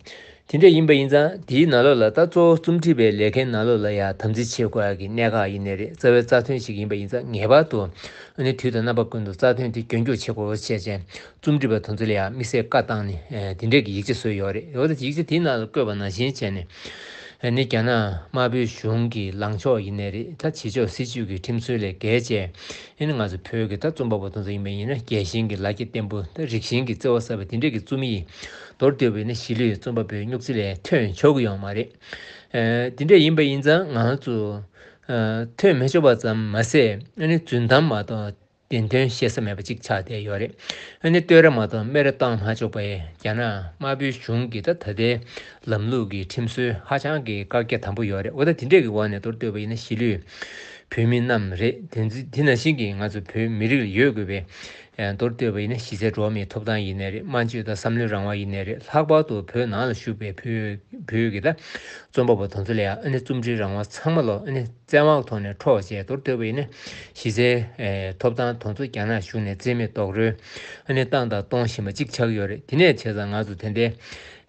དེ་འདྲ་ཡིན་པ་ཡིན་ཙང་དེའི་ནང་ལོགས་ལ་ད་གཙོ་བོ་རྩོམ་སྒྲིག་པའི་ལས་ཀའི་ནང་ལོགས་ལ་ཡང་དམ་འཛིན་བྱེད་དགོས་ཡག་གི་གནད་འགག་ཡིན་ནའི་རེད། རྩ་བའི་རྩ་དོན་ཞིག་ཡིན་པ་ཡིན་ཙང་ངེས་པར་དུ་ཨ་ནི་དུས་དང་རྣམ་པ་ཀུན་ཏུ་རྩ་དོན་དེ་རྒྱུན་སྐྱོང་བྱེད་དགོས་ཟེར་བྱས་རྩོམ་སྒྲིག་པ་དེ་ཚོ་ལ་ཡང་དམིགས་བསལ་བཀའ་བཏང་ནས་དེ་འདྲས་ཀྱི་ཡིག་ཆ་བཟོས་ཡོད་རེད། འོ་ད་ཡིག་ཆ་དེའི་ནང་ལ་བཀོད་པ་ནང་བཞིན་བྱས་ནས། ཨ་ནི་རྒྱ་ནག་དམར་པོའི་གཞུང་གི་ལངས་ཕྱོགས་ཡིན་ནའི་རེད། ད་བྱེད་ཕྱོགས་སྲིད་ཇུས་ཀྱི་ཁྲིམས་སྲོལ་ལས་འགལ་བྱས། ཨ་ནི་ང་ཚོ་བོད་ཀྱི་ད་རྩོམ་པ་པོ་དེ་ཚོ་ཡིན་པ་ཡིན་ན་རྒྱལ་ཞེན་གྱི་ལ་རྒྱ་བརྟན་པོ། ད་རིགས་ཞེན་གྱི་བརྩེ་བ་ཟབ་པ་དེ་འདྲས་ཀྱི་རྩོམ་ཡིག་མདོར་བསྡུས་པ་ཡིན་ན་གཞིས་ལུས་རྩོམ་པ་པོའི་སྨྱུག་རྩེ་ལས་ཐོན་ཆོག་གི་ཡོད་མ་རེད། ཨ་དེ་འདྲས་ཡིན་པ་ཡིན་ཙང་ང་ཚོ་ཨ་ཐོན་མི་ཆོག་པ་ཙམ་མ་ཟད་ཨ་ནི་རྫུན་གཏམ་མ་གཏོགས། བདེན་དོན་བཤད་ས་མེད་པ་གཅིག་ཆགས་བསྡད་ཡོད་རེད། ཨ་ནི་བསྟོད་ར་མ་གཏོགས་སྨད་ར་བཏང་མ་ཆོག་པ་ཡི་རྒྱ་ནག་དམར་པོའི་གཞུང་གི་ད་ད་ལྟའི་ལམ་ལུགས་ཀྱི་ཁྲིམས་སྲོལ་ཧ་ཅང་གི་བཀག་རྒྱ་དམ་པོ་ཡོད་རེད། འོ་ད་དེ་འདྲས་ཀྱི་འོག་ནས་མདོར་བསྡུས་པ་ཡིན་ན་གཞིས་ལུས་བོད་མི་རྣམས་རེད། དེ་ཚོ་དེ་ནང་བཞིན་གྱི་ང་ཚོ་བོད་མི་རིགས་ལ་ཡོད་དགོས་པའི་མདོར་བསྡུས་པ་ཡིན་ན་གཞི་རྩའི་འགྲོ་བ་མིའི་ཐོབ་ཐང་ཡིན་ནའི་རེད། སྨྲ་བརྗོད་དང་བསམ་བློའི་རང་དབང་ཡིན་ནའི་རེད། ལྷག་པར་དུ་བོད་ནང་ལ་བཞུགས་པའི་བོད་བོད་ཀྱི་ད་རྩོམ་པ་པོ་དེ་ཚོ་ལ་ཡང་ཨ་ནི་རྩོམ་འབྲིའི་རང་དབང་ཚང་མ་ལོ་ཨ་ནི། བཙན་དབང་ཐོག་ནས་འཕྲོག་བྱས། མདོར་བསྡུས་པ་ཡིན་ན་གཞི་རྩའི་ཐོབ་ཐང་དེ་ཚོ་རྒྱ་ནག་གཞུང་ནས་བཙན་མེད་རྡོག་རོལ་ཨ་ནི་བཏང་དང་གཏོང་བཞིན་པ་གཅིག་ཆགས་ཡོད་རེད། དེ་ནས་བྱས་ཙང་ང་ཚོ་དེ་འདྲའི་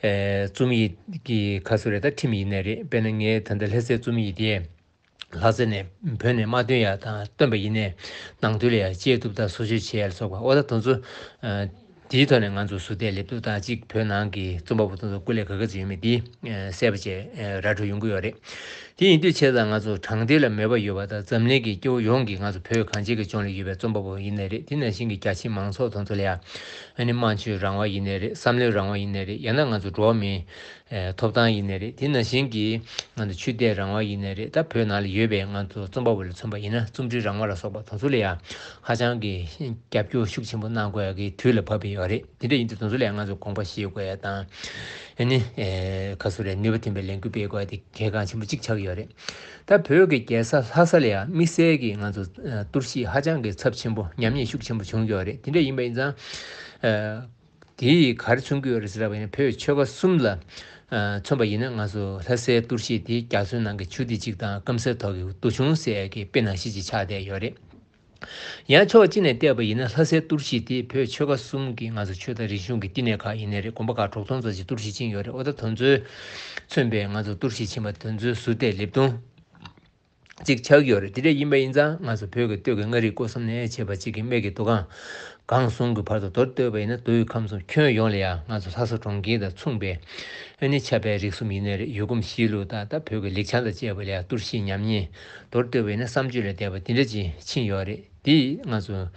རྩོམ་ཡིག་གི་ཁ་གསོ་རེད། ད་ཁྲིམས་ཡིན་ནའི་རེད། དཔེར་ན་ངས་ད་ལྟ་ལྷ་སའི་རྩོམ་ཡིག་དེ་ལྷ་ས་ནས་བོད་ནས་མ་བཏོན་ཡ་དང་བཏོན་པ་ཡིན་ནའི་ནང་དོན་ལ་ཡ་དཔྱད་ཐུབ་དང་བཟོ་བཅོས་བྱེད་ཡ་ལ་སོགས་པ། འོ་ད་དེ་ཚོ། དེའི་ཐོག་ནས་ང་ཚོ་ཟུར་བལྟས་ལེབ་ཐུབ་དང་གཅིག་བོད་ནང་གི་རྩོམ་པ་པོ་དེ་ཚོ་སྐུ་ལས་ག་ག་ཚོད་ཡོད་མེད་དེ་གསལ་པོ་བྱས་ར་འཕྲོད་ཡོང་གི་ཡོད་རེད། དེ་ཡིན་དུས་བྱས་ཙང་ང་ཚོ་དྲང་བདེན་ལ་མོས་པ་ཡོད་པ་དང་འཛམ་གླིང་གི་སྐྱེ་བོ་ཡོངས་ཀྱིས་ང་ཚོ་བོད་གངས་ཅན་གྱི་ལྗོངས་ལ་ཡོད་པའི་རྩོམ་པ་པོ་ཡིན་ནའི་རེད། དེ་ནང་བཞིན་གྱི་རྒྱ་ཆེའི་མང་ཚོགས་དེ་ཚོ་ལ་ཡང་ཨ་ནི་དམངས་གཙོའི་རང་དབང་ཡིན་ནའི་རེད། བསམ་བློའི་རང་དབང་ཡིན་ནའི་རེད། ཡང་ན་ང་ཚོ་འགྲོ་བ་མིའི་ཐོབ་ཐང་ཡིན་ནའི་རེད། དེ་ནང་བཞིན་གྱི་ང་ཚོ་ཆོས་དད་རང་དབང་ཡིན་ནའི་རེད། ད་བོད་ནང་ལ་ཡོད་པའི་ང་ཚོ་རྩོམ་པ་པོ་ལ་མཚོན་པ་ཡིན་ན་རྩོམ་འབྲིའི་རང་དབང་ལ་སོགས་པ་དེ་ཚོ་ལ་ཡང་ཧ་ཅང་གི་རྒྱབ་སྐྱོར་ཤུགས་ཆེན་པོ་གནང་དགོས་ཡ་གི་དུས་ལ་བབས་ ཡོད་རེད། དེ་འདྲ་ཡིན་དུས་དེ་ཚོ་ལ་ཡང་ང་ཚོ་དགོངས་པ་བཞེས་དགོས་ཡ་དང་། ཨ་ནི་ཨེ་ག་ཚོད་རེད། ནུས་པ་ཐོན་པའི་ལས་འགུལ་སྤེལ་དགོས་ཡ་དེ་གལ་འགངས་ཆེན་པོ་གཅིག་ཆགས་ཀྱི་ཡོད་རེད། ད་བོད་ཀྱི་རྒྱལ་ས་ལྷ་ས་ལ་ཡང་དམིགས་བསལ་གྱི་ང་ཚོ་ཨ་གཏོར་བཤིག་ཧ་ཅང་གི་ཚབས་ཆེན་པོ། ཉམས་ཉེས་ཤུགས་ཆེན་པོ་བྱུང་ཡོད་རེད། དེ་འདྲ་ཡིན་པ་ཡིན་ཙང་ཨ་དེ་ག་རེ་མཚོན་གྱི་ཡོད་རེད་ཟེར་ལབ་པ་ཡིན་ན། བོད་ཆོལ་ཁ་གསུམ་ལ་ཨ་མཚོན་པ་ཡིན་ན། ང་ཚོ་ལྷ་སའི་གཏོར་བཤིག་དེ་རྒྱ་མཚོའི་ནང་གི་ཆུ་དེ་གཅིག་དང་སྐམ་སའི་ཐོག་གི་རྡོ་ཆུང་ཟེར་ཡ་གི་དཔེ་ནང་བཞིན་ཅིག་ཆགས་བསྡད་ཡོད་རེད། ཡང་ཕྱོགས་གཅིག་ནས་བལྟས་པ་ཡིན་ན། ལྷ་སའི་གཏོར་བཤིག་དེ་བོད་ཆོལ་ཁ་གསུམ་གྱི་ང་ཚོ་ཆོས་དང་རིག་གཞུང་གི་བསྟི་གནས་ཁག་ཡིན་ནའི་རེད། དགོན་པ་ཁག་དྲུག་སྟོང་ཙམ་ཞིག་གཏོར་བཤིག་ཕྱིན་ཡོད་རེད། འོ་ད་དེ་ཚོས་མཚོན་པའི་ང་ཚོ་གཏོར་བཤིག་ཕྱིན་པ་དེ་ཚོའི་ཟུར་བལྟས་ལེབ་རྡུང་གཅིག་ཆགས་ཡོད་རེད། དེ་འདྲ་ཡིན་པ་ཡིན་ཙང་། ང་ཚོ་བོད་ཀྱི་སྟོད་ཀྱི་མངའ་རིས་ཀོ་གསུམ་ནས་བྱས་པ་གཅིག་གི་སྨད་ཀྱི་མདོ་ཁམས་གངས་གསུམ་གྱི་བར་དུ་མདོར་བསྡུས་པ་ཡིན་ན། མདོ་དབུས་ཁམས་གསུམ་ཁྱོན་ཡོངས་ལ་ཡང་ང་ཚོ་ལྷ་ས་གྲོང་ཁྱེར་དང་མཚུངས་པའི་ཨ་ནི་ཆབ་དཔལ་རིག་གསུམ་ཡིན་ནའི་རེད། ཡུལ་གོམས་གཤིས་ལུགས་དང་། ད་བོད་ཀྱི་ལེགས་བྱང་དང་བཅས་པ་ལ་ཡང་གཏོར་བཤིག་ཉམས་ཉེས། མདོར་བསྡུས་པ་ཡིན་ན་བསམ་བརྗོད་ལས་འདས་པ་དེ་འདྲ་ཅིག་ཕྱིན་ཡོད་རེད། དེ་ང་ཚོ་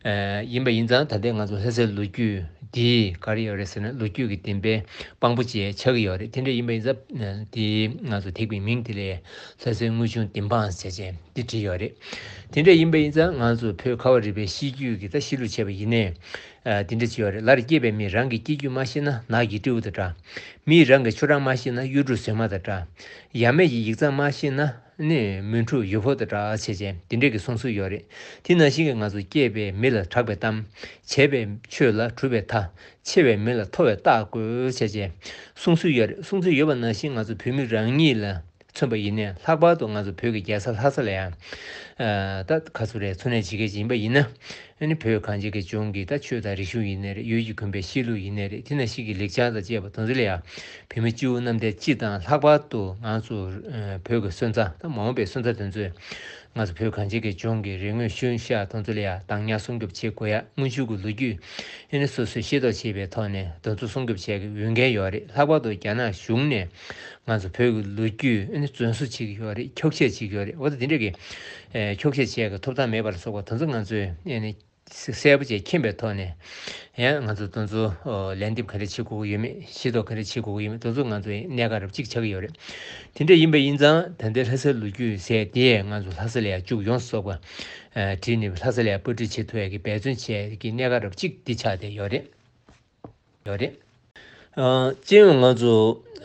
ཨ་ཡིན་པ་ཡིན་ཙང་། ད་ལྟའི་ང་ཚོ་ལྷ་སའི་ལོ་རྒྱུས་འདི་ག་རེ་ཡོད་རེད་ཟེར་ན། ལོ་རྒྱུས་ཀྱི་བདེན་པའི་དཔང་པོ་བཅས་ཆགས་ཀྱི་ཡོད་རེད། དེ་འདྲ་ཡིན་པ་ཡིན་ཙང་། ཨ་དེ་ང་ཚོ་ཐེག་པའི་མིང་དེ་ལ་ལྷ་སའི་དངུལ་ཆུ་བདེན་དཔང་ཟེར་བྱས་འདི་བྲིས་ཡོད་རེད། དེ་འདྲ་ཡིན་པ་ཡིན་ཙང་། ང་ཚོ་བོད་ཁ་བ་རི་པའི་གཤིས་རྒྱུད་ཀྱི་ད་གཤིས་ལུགས་བྱས་པ་ཡིན་ནའི། ཨ་དེ་འདྲ་ཅིག་ཡོད་རེད། ལར་སྐྱེས་པའི་མི་རང་གི་སྐྱེ་རྒྱུད་མ་ཤེས་ན། ནགས་ཀྱི་སྤྲེའུ་དང་འདྲ། མིས་རང་གི་ཆོ་འབྲང་མ་ཤེས་ན། གཡུ་འབྲུག་ཟོལ་མ་དང་འདྲ། ཡབ་མེས་ཀྱི་ཡིག་ཚང་མ་ཤེས་ན། ནི་མོན་ཕྲུག་ཡུལ་ཕོ་དང་འདྲ་བྱས་བྱས། དེ་འདྲས་ཀྱི་གསུང་སྲོལ་ཡོད་རེད། དེ་ནང་བཞིན་གྱི་ང་ཚོ་སྐྱེས་པའི་མི་ལ་གྲགས་པའི་གཏམ། བྱས་པའི་ཆོས་ལ་གྲུབ་པའི་མཐའ། འཆི་བའི་མི་ལ་ཐོབ་པའི་རྟགས་བཀོད་བྱས་བྱས་གསུང་སྲོལ་ཡོད་རེད། གསུང་སྲོལ་ཡོད་པ་ནང་བཞིན། ང་ཚོ་བོད་མི་རང་ཉིད་ལ་མཚོན་པ་ཡིན་ནའི། ལྷག་པར་དུ་ང་ཚོ་བོད་ཀྱི་རྒྱལ་ས་ལྷ་ས་ལ་ཡང་ཨ་ད་ག་ཚོད་རེད། འཚོ་གནས་བྱེད་མཁན་ཅིག་ཡིན་པ་ཡིན་ན། ཨ་ནི་བོད་གངས་ཅན་གྱི་ལྗོངས་ཀྱི་ད་ཆོས་དང་རིག་གཞུང་ཡིན་ནའི་རེད། ཡུལ་གྱི་དགོན་པའི་གཤིས་ལུགས་ཡིན་ནའི་རེད། དེ་ནང་བཞིན་གྱི་ལེགས་བྱང་དང་བཅས་པ་དེ་ཚོ་ལ་ཡང་བོད་མི་སྤྱི་བོ་གནམ་བསྟན་སྤྱི་དང་། ལྷག་པར་དུ་ང་ཚོ་ཨ་བོད་ཀྱི་སོན་རྩ་དང་མ་འོངས་པའི་སོན་རྩ་དེ་ཚོས་ང་ཚོ་བོད་གངས་ཅན་གྱི་ལྗོངས་ཀྱི་རིག་དངོས་ཤུལ་བཞག་དེ་ཚོ་ལ་ཡང་བདག་ཉར་སྲུང་སྐྱོབ་བྱེད་དགོས་ཡ། སྔོན་འཇུག་གི་ལོ་རྒྱུས་ཨ་ནི་སོ་སོས་ཤེས་རྟོགས་བྱས་པའི་ཐོག་ནས་དེ་ཚོ་སྲུང་སྐྱོབ་བྱེད་ཀྱི་འོས་འགན་ཡོད་རེད། ལྷག་པར་དུ་རྒྱ་ནག་གཞུང་ནས་ང་ཚོ་བོད་ཀྱི་ལོ་རྒྱུས་ཨ་ནི་རྫུན་བཟོ་བྱེད་ཀྱི་ཡོད་རེད། འཁྱོག་བཤད་བྱེད་ཀྱི་ཡོད་རེད། འོ་ད་དེ་འདྲ་གི་ཨ་འཁྱོག་བཤད་བྱེད་ཀྱི་ཐོབ་ཐང་མེད་པ་ལ་སོགས་པ་དེ་ཚོ་ང་ཚོས་ཨ་ནི་གསལ་པོ་བྱས་མཁྱེན་པའི་ཐོག་ནས། ཡང་ང་ཚོ་དེ་ཚོ་ཨོ་ལན་འདེབས་ག་འདྲ་བྱེད་དགོས་ཀྱི་ཡོད་མེད། ཤེས་རྟོགས་ག་འདྲ་བྱེད་དགོས་ཀྱི་ཡོད་མེད། དེ་ཚོ་ང་ཚོའི་གནད་འགག་རབ་གཅིག་ཆགས་ཀྱི་ཡོད་རེད། དེ་འདྲ་ཡིན་པ་ཡིན་ཙང་། ད་ལྟའི་ལྷ་སའི་ལོ་རྒྱུས་ཟེར་དེ་ང་ཚོ་ལྷ་ས་ལ་ཡང་མཇུག་ཡོངས་སུ་རྫོགས་པ་ཨ་བྲིས་ནས། ལྷ་ས་ལ་ཡང་པར་སྐྲུན་བྱེད་ཐུབ་ཡ་གི་འབད་བརྩོན་བྱེད་ཡ་གི་གནད་འགག་རབ་གཅིག་འདི་ཆགས་བསྡད་ཡོད་རེད། ཡོད་རེད། ཨ་སྤྱི་ཡོངས་ང་ཚོ་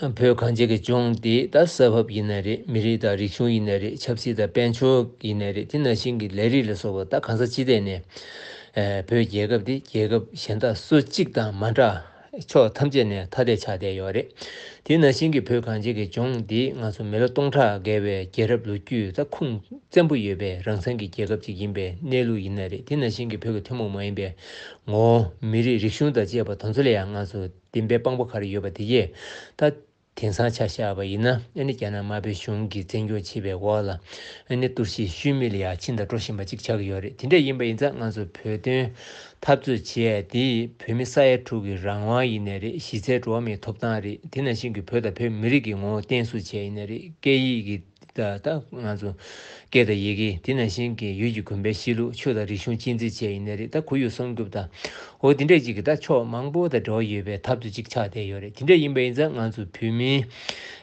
བོད་གངས་ཅན་གྱི་ལྗོངས་འདི་ད་ས་བབ་ཡིན་ནའི་རེད། མི་རིགས་དང་རིག་གཞུང་ཡིན་ནའི་རེད། ཆབ་སྲིད་དང་དཔལ་འབྱོར་ཡིན་ནའི་རེད། དེ་ནང་བཞིན་གྱི་ལས་རིགས་ལ་སོགས་པ་ད་གང་ས་ཅི་ཐད་ནས་ཨ་བོད་རྒྱལ་ཁབ་འདི་རྒྱལ་ཁབ་གཞན་དག་སུ་གཅིག་དང་མ་འདྲ། ཕྱོགས་ཐམས་ཅད་ནས་ཐ་དད་ཆགས་བསྡད་ཡོད་རེད། དེ་ནང་བཞིན་གྱི་བོད་གངས་ཅན་གྱི་ལྗོངས་འདི་ང་ཚོ་མི་ལོ་སྟོང་ཕྲག་བརྒལ་བའི་རྒྱལ་རབས་ལོ་རྒྱུས་ད་ཁུངས་བཙན་པོ་ཡོད་པའི་རང་བཙན་གྱི་རྒྱལ་ཁབ་ཅིག་ཡིན་པའི་གནས་ལུགས་ཡིན་ནའི་རེད། དེ་ནང་བཞིན་གྱི་བོད་ཀྱི་ཐུན་མོང་མ་ཡིན་པའི་ངོ་བོ། མི་རིགས། རིག་གཞུང་དང་བཅས་པ་དེ་ཚོ་ལ་ཡང་ང་ཚོ་བདེན་པའི་དཔང་པོ་ག་རེ་ཡོད་པ་དེ་གས་ད་དེང་སང་ཆ་བཞག་པ་ཡིན་ན། ཨ་ནི་རྒྱ་ནག་དམར་པོའི་གཞུང་གིས་བཙན་སྐྱོང་བྱེད་པའི་འོག་ལ། ཨ་ནི་གཏོར་བཤིག་ཤུལ་མེད་ལ་ཡང་ཕྱིན་དང་འགྲོ་བཞིན་པ་ཅིག་ཆགས་ཀྱི་ཡོད་རེད། དེ་འདྲ་ཡིན་པ་ཡིན་ཙང་། ང་ཚོ་བོད་དོན་འཐབ་རྩོད་བྱེད་ཡ་དེ་བོད་མི་ས་ཡ་དྲུག་གི་རང་དབང་ཡིན་ནའི་རེད། གཞི་རྩའི་འགྲོ་བ་མིའི་ཐོབ་ཐང་རེད། དེ་ནང་བཞིན་གྱི་བོད་དང་བོད་མི་རིགས་ཀྱི་ངོ་བོ་བརྟན་སྲུང་བྱས་ཡིན་ནའི་རེད། སྐད་ཡིག་གི་ད་ད་ང་ཚོ་སྐད་དང་ཡི་གེ། དེ་ནང་བཞིན་གྱི་ཡུལ་གྱི་དགོན་པའི་གཤིས་ལུགས། ཆོས་དང་རིག་གཞུང་གཅེས་འཛིན་བྱས་ཡིན་ནའི་རེད། ད་ཁོར་ཡུག་སྲུང་སྐྱོབ་དང་། འོ་དེ་འདྲས་ཅིག་གི་ད་ཕྱོགས་མང་པོ་དང་འབྲེལ་བ་ཡོད་པའི་འཐབ་རྩོད་ཅིག་ཆགས་བསྡད་ཡོད་རེད། དེ་འདྲས་ཡིན་པ་ཡིན་ཙང་། ང་ཚོ་བོད་མིའི་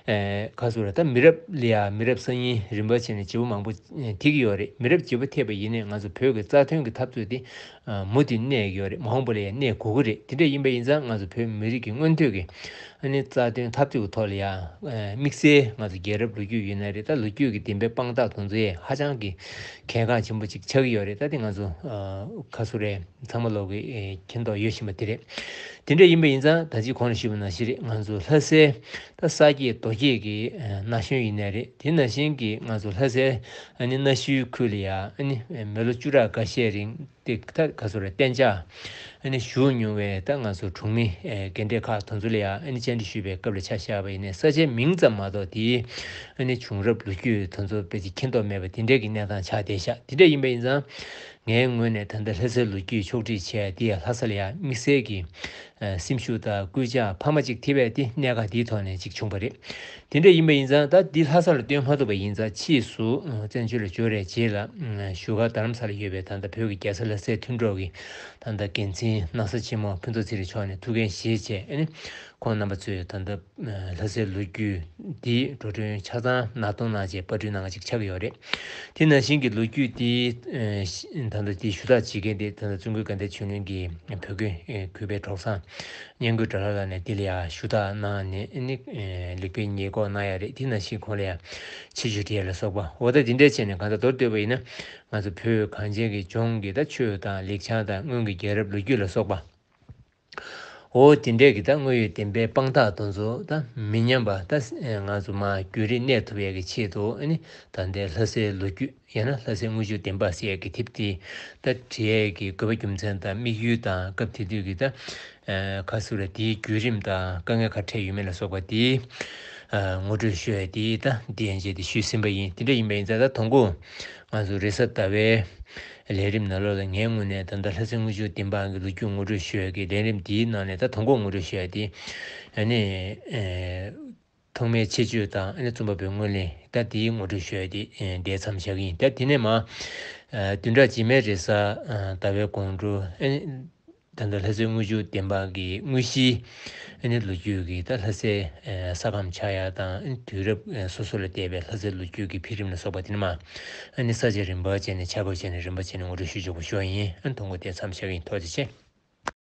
ཨེ་ག་ཟེར་རེད། ད་མི་རབས་ལ་ཡ་མི་རབས་གསར་རྙིང་རིམ་པ་བྱས་ནས་བརྗེ་པོ་མང་པོ་ཨེ་ཐེབས་ཀྱི་ཡོད་རེད། མི་རབས་བརྗེ་པོ་ཐེབས་པ་ཡིན་ནའི། ང་ཚོ་བོད་ཀྱི་རྩ་དོན་གྱི་འཐབ་རྩོད་དེ་ཨ་མུ་མཐུད་གནས་ཀྱི་ཡོད་རེད། མ་འོངས་པ་ལ་ཡང་གནས་དགོས་ཀྱི་རེད། དེ་འདྲ་ཡིན་པ་ཡིན་ཙང་། ང་ཚོ་བོད་མི་རིགས་ཀྱི་མངོན་འདོད་ཀྱི་ཨ་ནི་རྩ་དོན་འཐབ་རྩོད་ཀྱི་ཐོག་ལ་ཡང་ཨ་དམིགས་བསལ་ང་ཚོ་རྒྱལ་རབས་ལོ་རྒྱུས་ཡིན་ནའི་རེད། ད་ལོ་རྒྱུས་ཀྱི་བདེན་པའི་དཔང་རྟགས་དེ་ཚོ་ཧ་ཅང་གི་གལ་འགངས་ཆེན་པོ་ཅིག་ཆགས་ཀྱི་ཡོད་རེད། ད་དེ་ང་ཚོ་ཨ་ག་ཟེར་རེད། ཚང་མ་ལོག་གི་ཨེ་མཁྱེན་རྟོགས་ཡོད་བཞིན་པ་དེ་རེད། དེ་འདྲ་ཡིན་པ་ཡིན་ཙང་། ད་ཅི་གོང་ལ་ཞུས་པ་ནང་བཞིན་རེད། ང་ཚོ་ལྷ་སའི་ད་ས་སྐྱེས་རྡོ་སྐྱེས་ཀྱི་ཨ་ན་གཞོན་ཡིན་ནའི་རེད། དེ་ནང་བཞིན་གྱི་ང་ཚོ་ལྷ་སའི་ཨ་ནི་གནའ་ཤུལ་ཁུལ་ལ་ཡ་ཨ་ནི་མི་ལོ་བཅུ་ཕྲག་འགའ་ཤས་རིང་དེ་ད་ག་ཟེར་རེད། གཏན་འཇགས་ཨ་ནི་བཞུགས་མྱོང་བའི་ད་ང་ཚོ་གྲོང་མི་ཨེ་རྒན་གྲས་ཁག་དེ་ཚོ་ལ་ཡ་ཨ་ནི་བཅར་འདྲི་ཞུས་པའི་སྐབས་ལ་ཆ་བཞག་པ་ཡིན་ནའི། ས་ཆའི་མིང་ཙམ་མ་གཏོགས། དེའི་ཨ་ནི་བྱུང་རབས་ལོ་རྒྱུས་དེ་ཚོ་དཔེ་ཅིག་མཁྱེན་རྟོགས་མེད་པ་དེ་འདྲས་ཀྱི་གནས་སྟངས་ཆགས་བསྡད་ཤག་དེ་འདྲས་ཡིན་པ་ཡིན་ཙང་། ངའི་ངོས་ནས་ད་ལྟ་ལྷ་སའི་ལོ་རྒྱུས་ཕྱོགས་སྒྲིག་བྱས་དེ་ཡང་ལྷ་ས་ལ་ཡང་དམིགས་བསལ་གྱི་ཨ་སེམས་ཤུགས་དང་སྐུལ་ལྕག་འཕར་མ་ཅིག་ཐེབས་པའི་དེ་གནད་འགག་འདིའི་ཐོག་ནས་ཅིག་བྱུང་བ་རེད། དེ་འདྲ་ཡིན་པ་ཡིན་ཙང་། ད་འདི་ལྷ་ས་ལ་སྟོན་མ་ཐུབ་པ་ཡིན་ཙང་། ཕྱིས་སུ་ཨ་བཙན་བྱོལ་ལ་འབྱོར་བའི་རྗེས་ལ་ཨ་བཞུགས་སྒར་རྡ་རམ་ས་ལ་ཡོད་པའི་ད་ལྟ་བོད་ཀྱི་རྒྱལ་ས་ལྷ་སའི་མཐུན་གྲོགས་ཀྱི་ ད་ལྟ་འགན་འཛིན་སྣང་ས་ཆེན་མོ་ཕུན་ཚོགས་ཚེ་རིང་མཆོག་ནས་ཐུགས་འགན་བཞེས་བྱས། ཨ་ནི་ཁོང་རྣམ་པ་ཚོས་ད་ལྟ་ལྷ་སའི་ལོ་རྒྱུས་འདི་འགྲོ་གྲོན་ཆ་ཚང་ནང་གཏོང་གནང་བྱས་པར་སྐྲུན་གནང་བ་ཅིག་ཆགས་ཀྱི་ཡོད་རེད། དེ་ནང་བཞིན་གྱི་ལོ་རྒྱུས་འདི་ད་ལྟ་འདི་ཞུ་དག་བྱེད་མཁན་དེ་ད་ལྟ་ཙུང་གོ་དགའ་ལྡན་ཆོས་གླིང་གི་བོད་དགོན་གུས་པའི་གྲོགས་བཟང་སྙན་བརྒྱུད་དགྲ་ལྷ་ལགས་ནས་འདི་ལ་ཡང་ཞུ་དག་གནང་ནས་ཨ་ནི་ལེགས་སྤེལ་ཉེས་འགོག་གནང་ཡ་རེད། དེ་ནང་བཞིན་ཁོང་ལ་ཡང་ཆེད་ཞུ་བྲིས་ཡ་ལ་སོགས་པ། འོ་ད་འདི་འདྲས་བྱས་ནས་གང་ལྟར་མདོར་བསྡུས་པ་ཡིན་ན། ང་ཚོ་བོད་གངས་ཅན་གྱི་ལྗོངས་ཀྱི་ད་ཆོས་དང་ལེགས་བྱང་དང་སྔོན་གྱི་རྒྱལ་རབས་ལོ་རྒྱུས་ལ་སོགས་པ། འོ་དེ་འདྲས་ཀྱི་ད་དངོས་ཡོད་བདེན་པའི་དཔང་རྟགས་དེ་ཚོ་ད་མི་ཉམས་པ་ད་ང་ཚོ་མར་རྒྱུན་རིང་གནས་ཐུབ་ཡས་ཀྱི་ཆེད་དུ། ཨ་ནི་ད་ལྟའི་ལྷ་སའི་ལོ་རྒྱུས་ཡང་ན་ལྷ་སའི་དངུལ་ཆུ་བདེན་པ་ཟེར་ཡས་ཀྱི་དེབ་དེ་ད་བྲིས་ཡས་ཀྱི་དགོས་པ་རྒྱུ་མཚན་དང་དམིགས་ཡུལ་དང་སྐབས་དེ་དུས་ཀྱི་ད་ཨ་ག་ཟེར་རེད། དེའི་བརྒྱུད་རིམ་དང་དཀའ་ངལ་ག་འཕྲད་ཡོད་མེད་ལ་སོགས་པ་དེ་ཨ་ངོ་སྤྲོད་ཞུ་ཡས་དེ་ད་འདི་ཡན་ཆད་དེ་ཞུས་ཟིན་པ་ཡིན། དེ་འདྲ་ཡིན་པ་ཡིན་ཙང་ད་དང་པོ་ང་ཚོ་རེས་གཟའ་ཟླ་བའི་ལས་རིམ་ནང་ལོགས་ལ་ངའི་ངོས་ནས་ད་ལྟ་ལྷ་སའི་དངུལ་ཆུ་བདེན་པ་གི་ལོ་རྒྱུས་ངོ་སྤྲོད་ཞུ་ཡས་ཀྱི་ལས་རིམ་དེའི་ནང་ནས་ད་དང་པོ་ངོ་སྤྲོད་ཞུ་ཡས་དེ་ཨ་ནི་ཨེ་ཐོག་མའི་ཆེད་བརྗོད་དང་ཨ་ནི་རྩོམ་པ་པོའི་སྔོན་གླེང་ད་དེའི་ངོ་སྤྲོད་ཞུ་ཡས་དེ་ཨེ་འདིར་མཚམས་བཞག་གི་ཡིན། ད་དེ་ནས་མར་ཨ་བདུན་ཕྲག་རྗེས་མའི་རེས་གཟའ་ཨ་ཟླ་བའི་དགོང་དྲོ་ཨ་ནི་ད་ལྟ་ལྷ་སའི་དངུལ་ཆུ་བདེན་པ་གི་དངོས་གཞིའི་ཨ་ནི་ལོ་རྒྱུས་ཀྱི་ད་ལྷ་སའི་ཨེ་ས་ཁམས་ཆགས་ཡ་དང་ཨ་ནི་དུས་རབས་ཨེ་སོ་སོ་ལ་བལྟས་པའི་ལྷ་སའི་ལོ་རྒྱུས་ཀྱི་འཕེལ་རིམ་ལ་སོགས་པ་དེ་ནས་མར་ཨ་ནི་ས་བཅད་རིམ་པ་བྱས་ནས་ཆ་བགོས་བྱས་ནས་རིམ་པ་བྱས་ནས་ངོ་སྤྲོད་ཞུ་ཆོག་པ་ཞུ་བ་ཡིན། ཨ་ནི་དང་པོ་དེར་མཚམས་བཞག་གི་ཡིན། ཐུགས་རྗེ་ཆེ།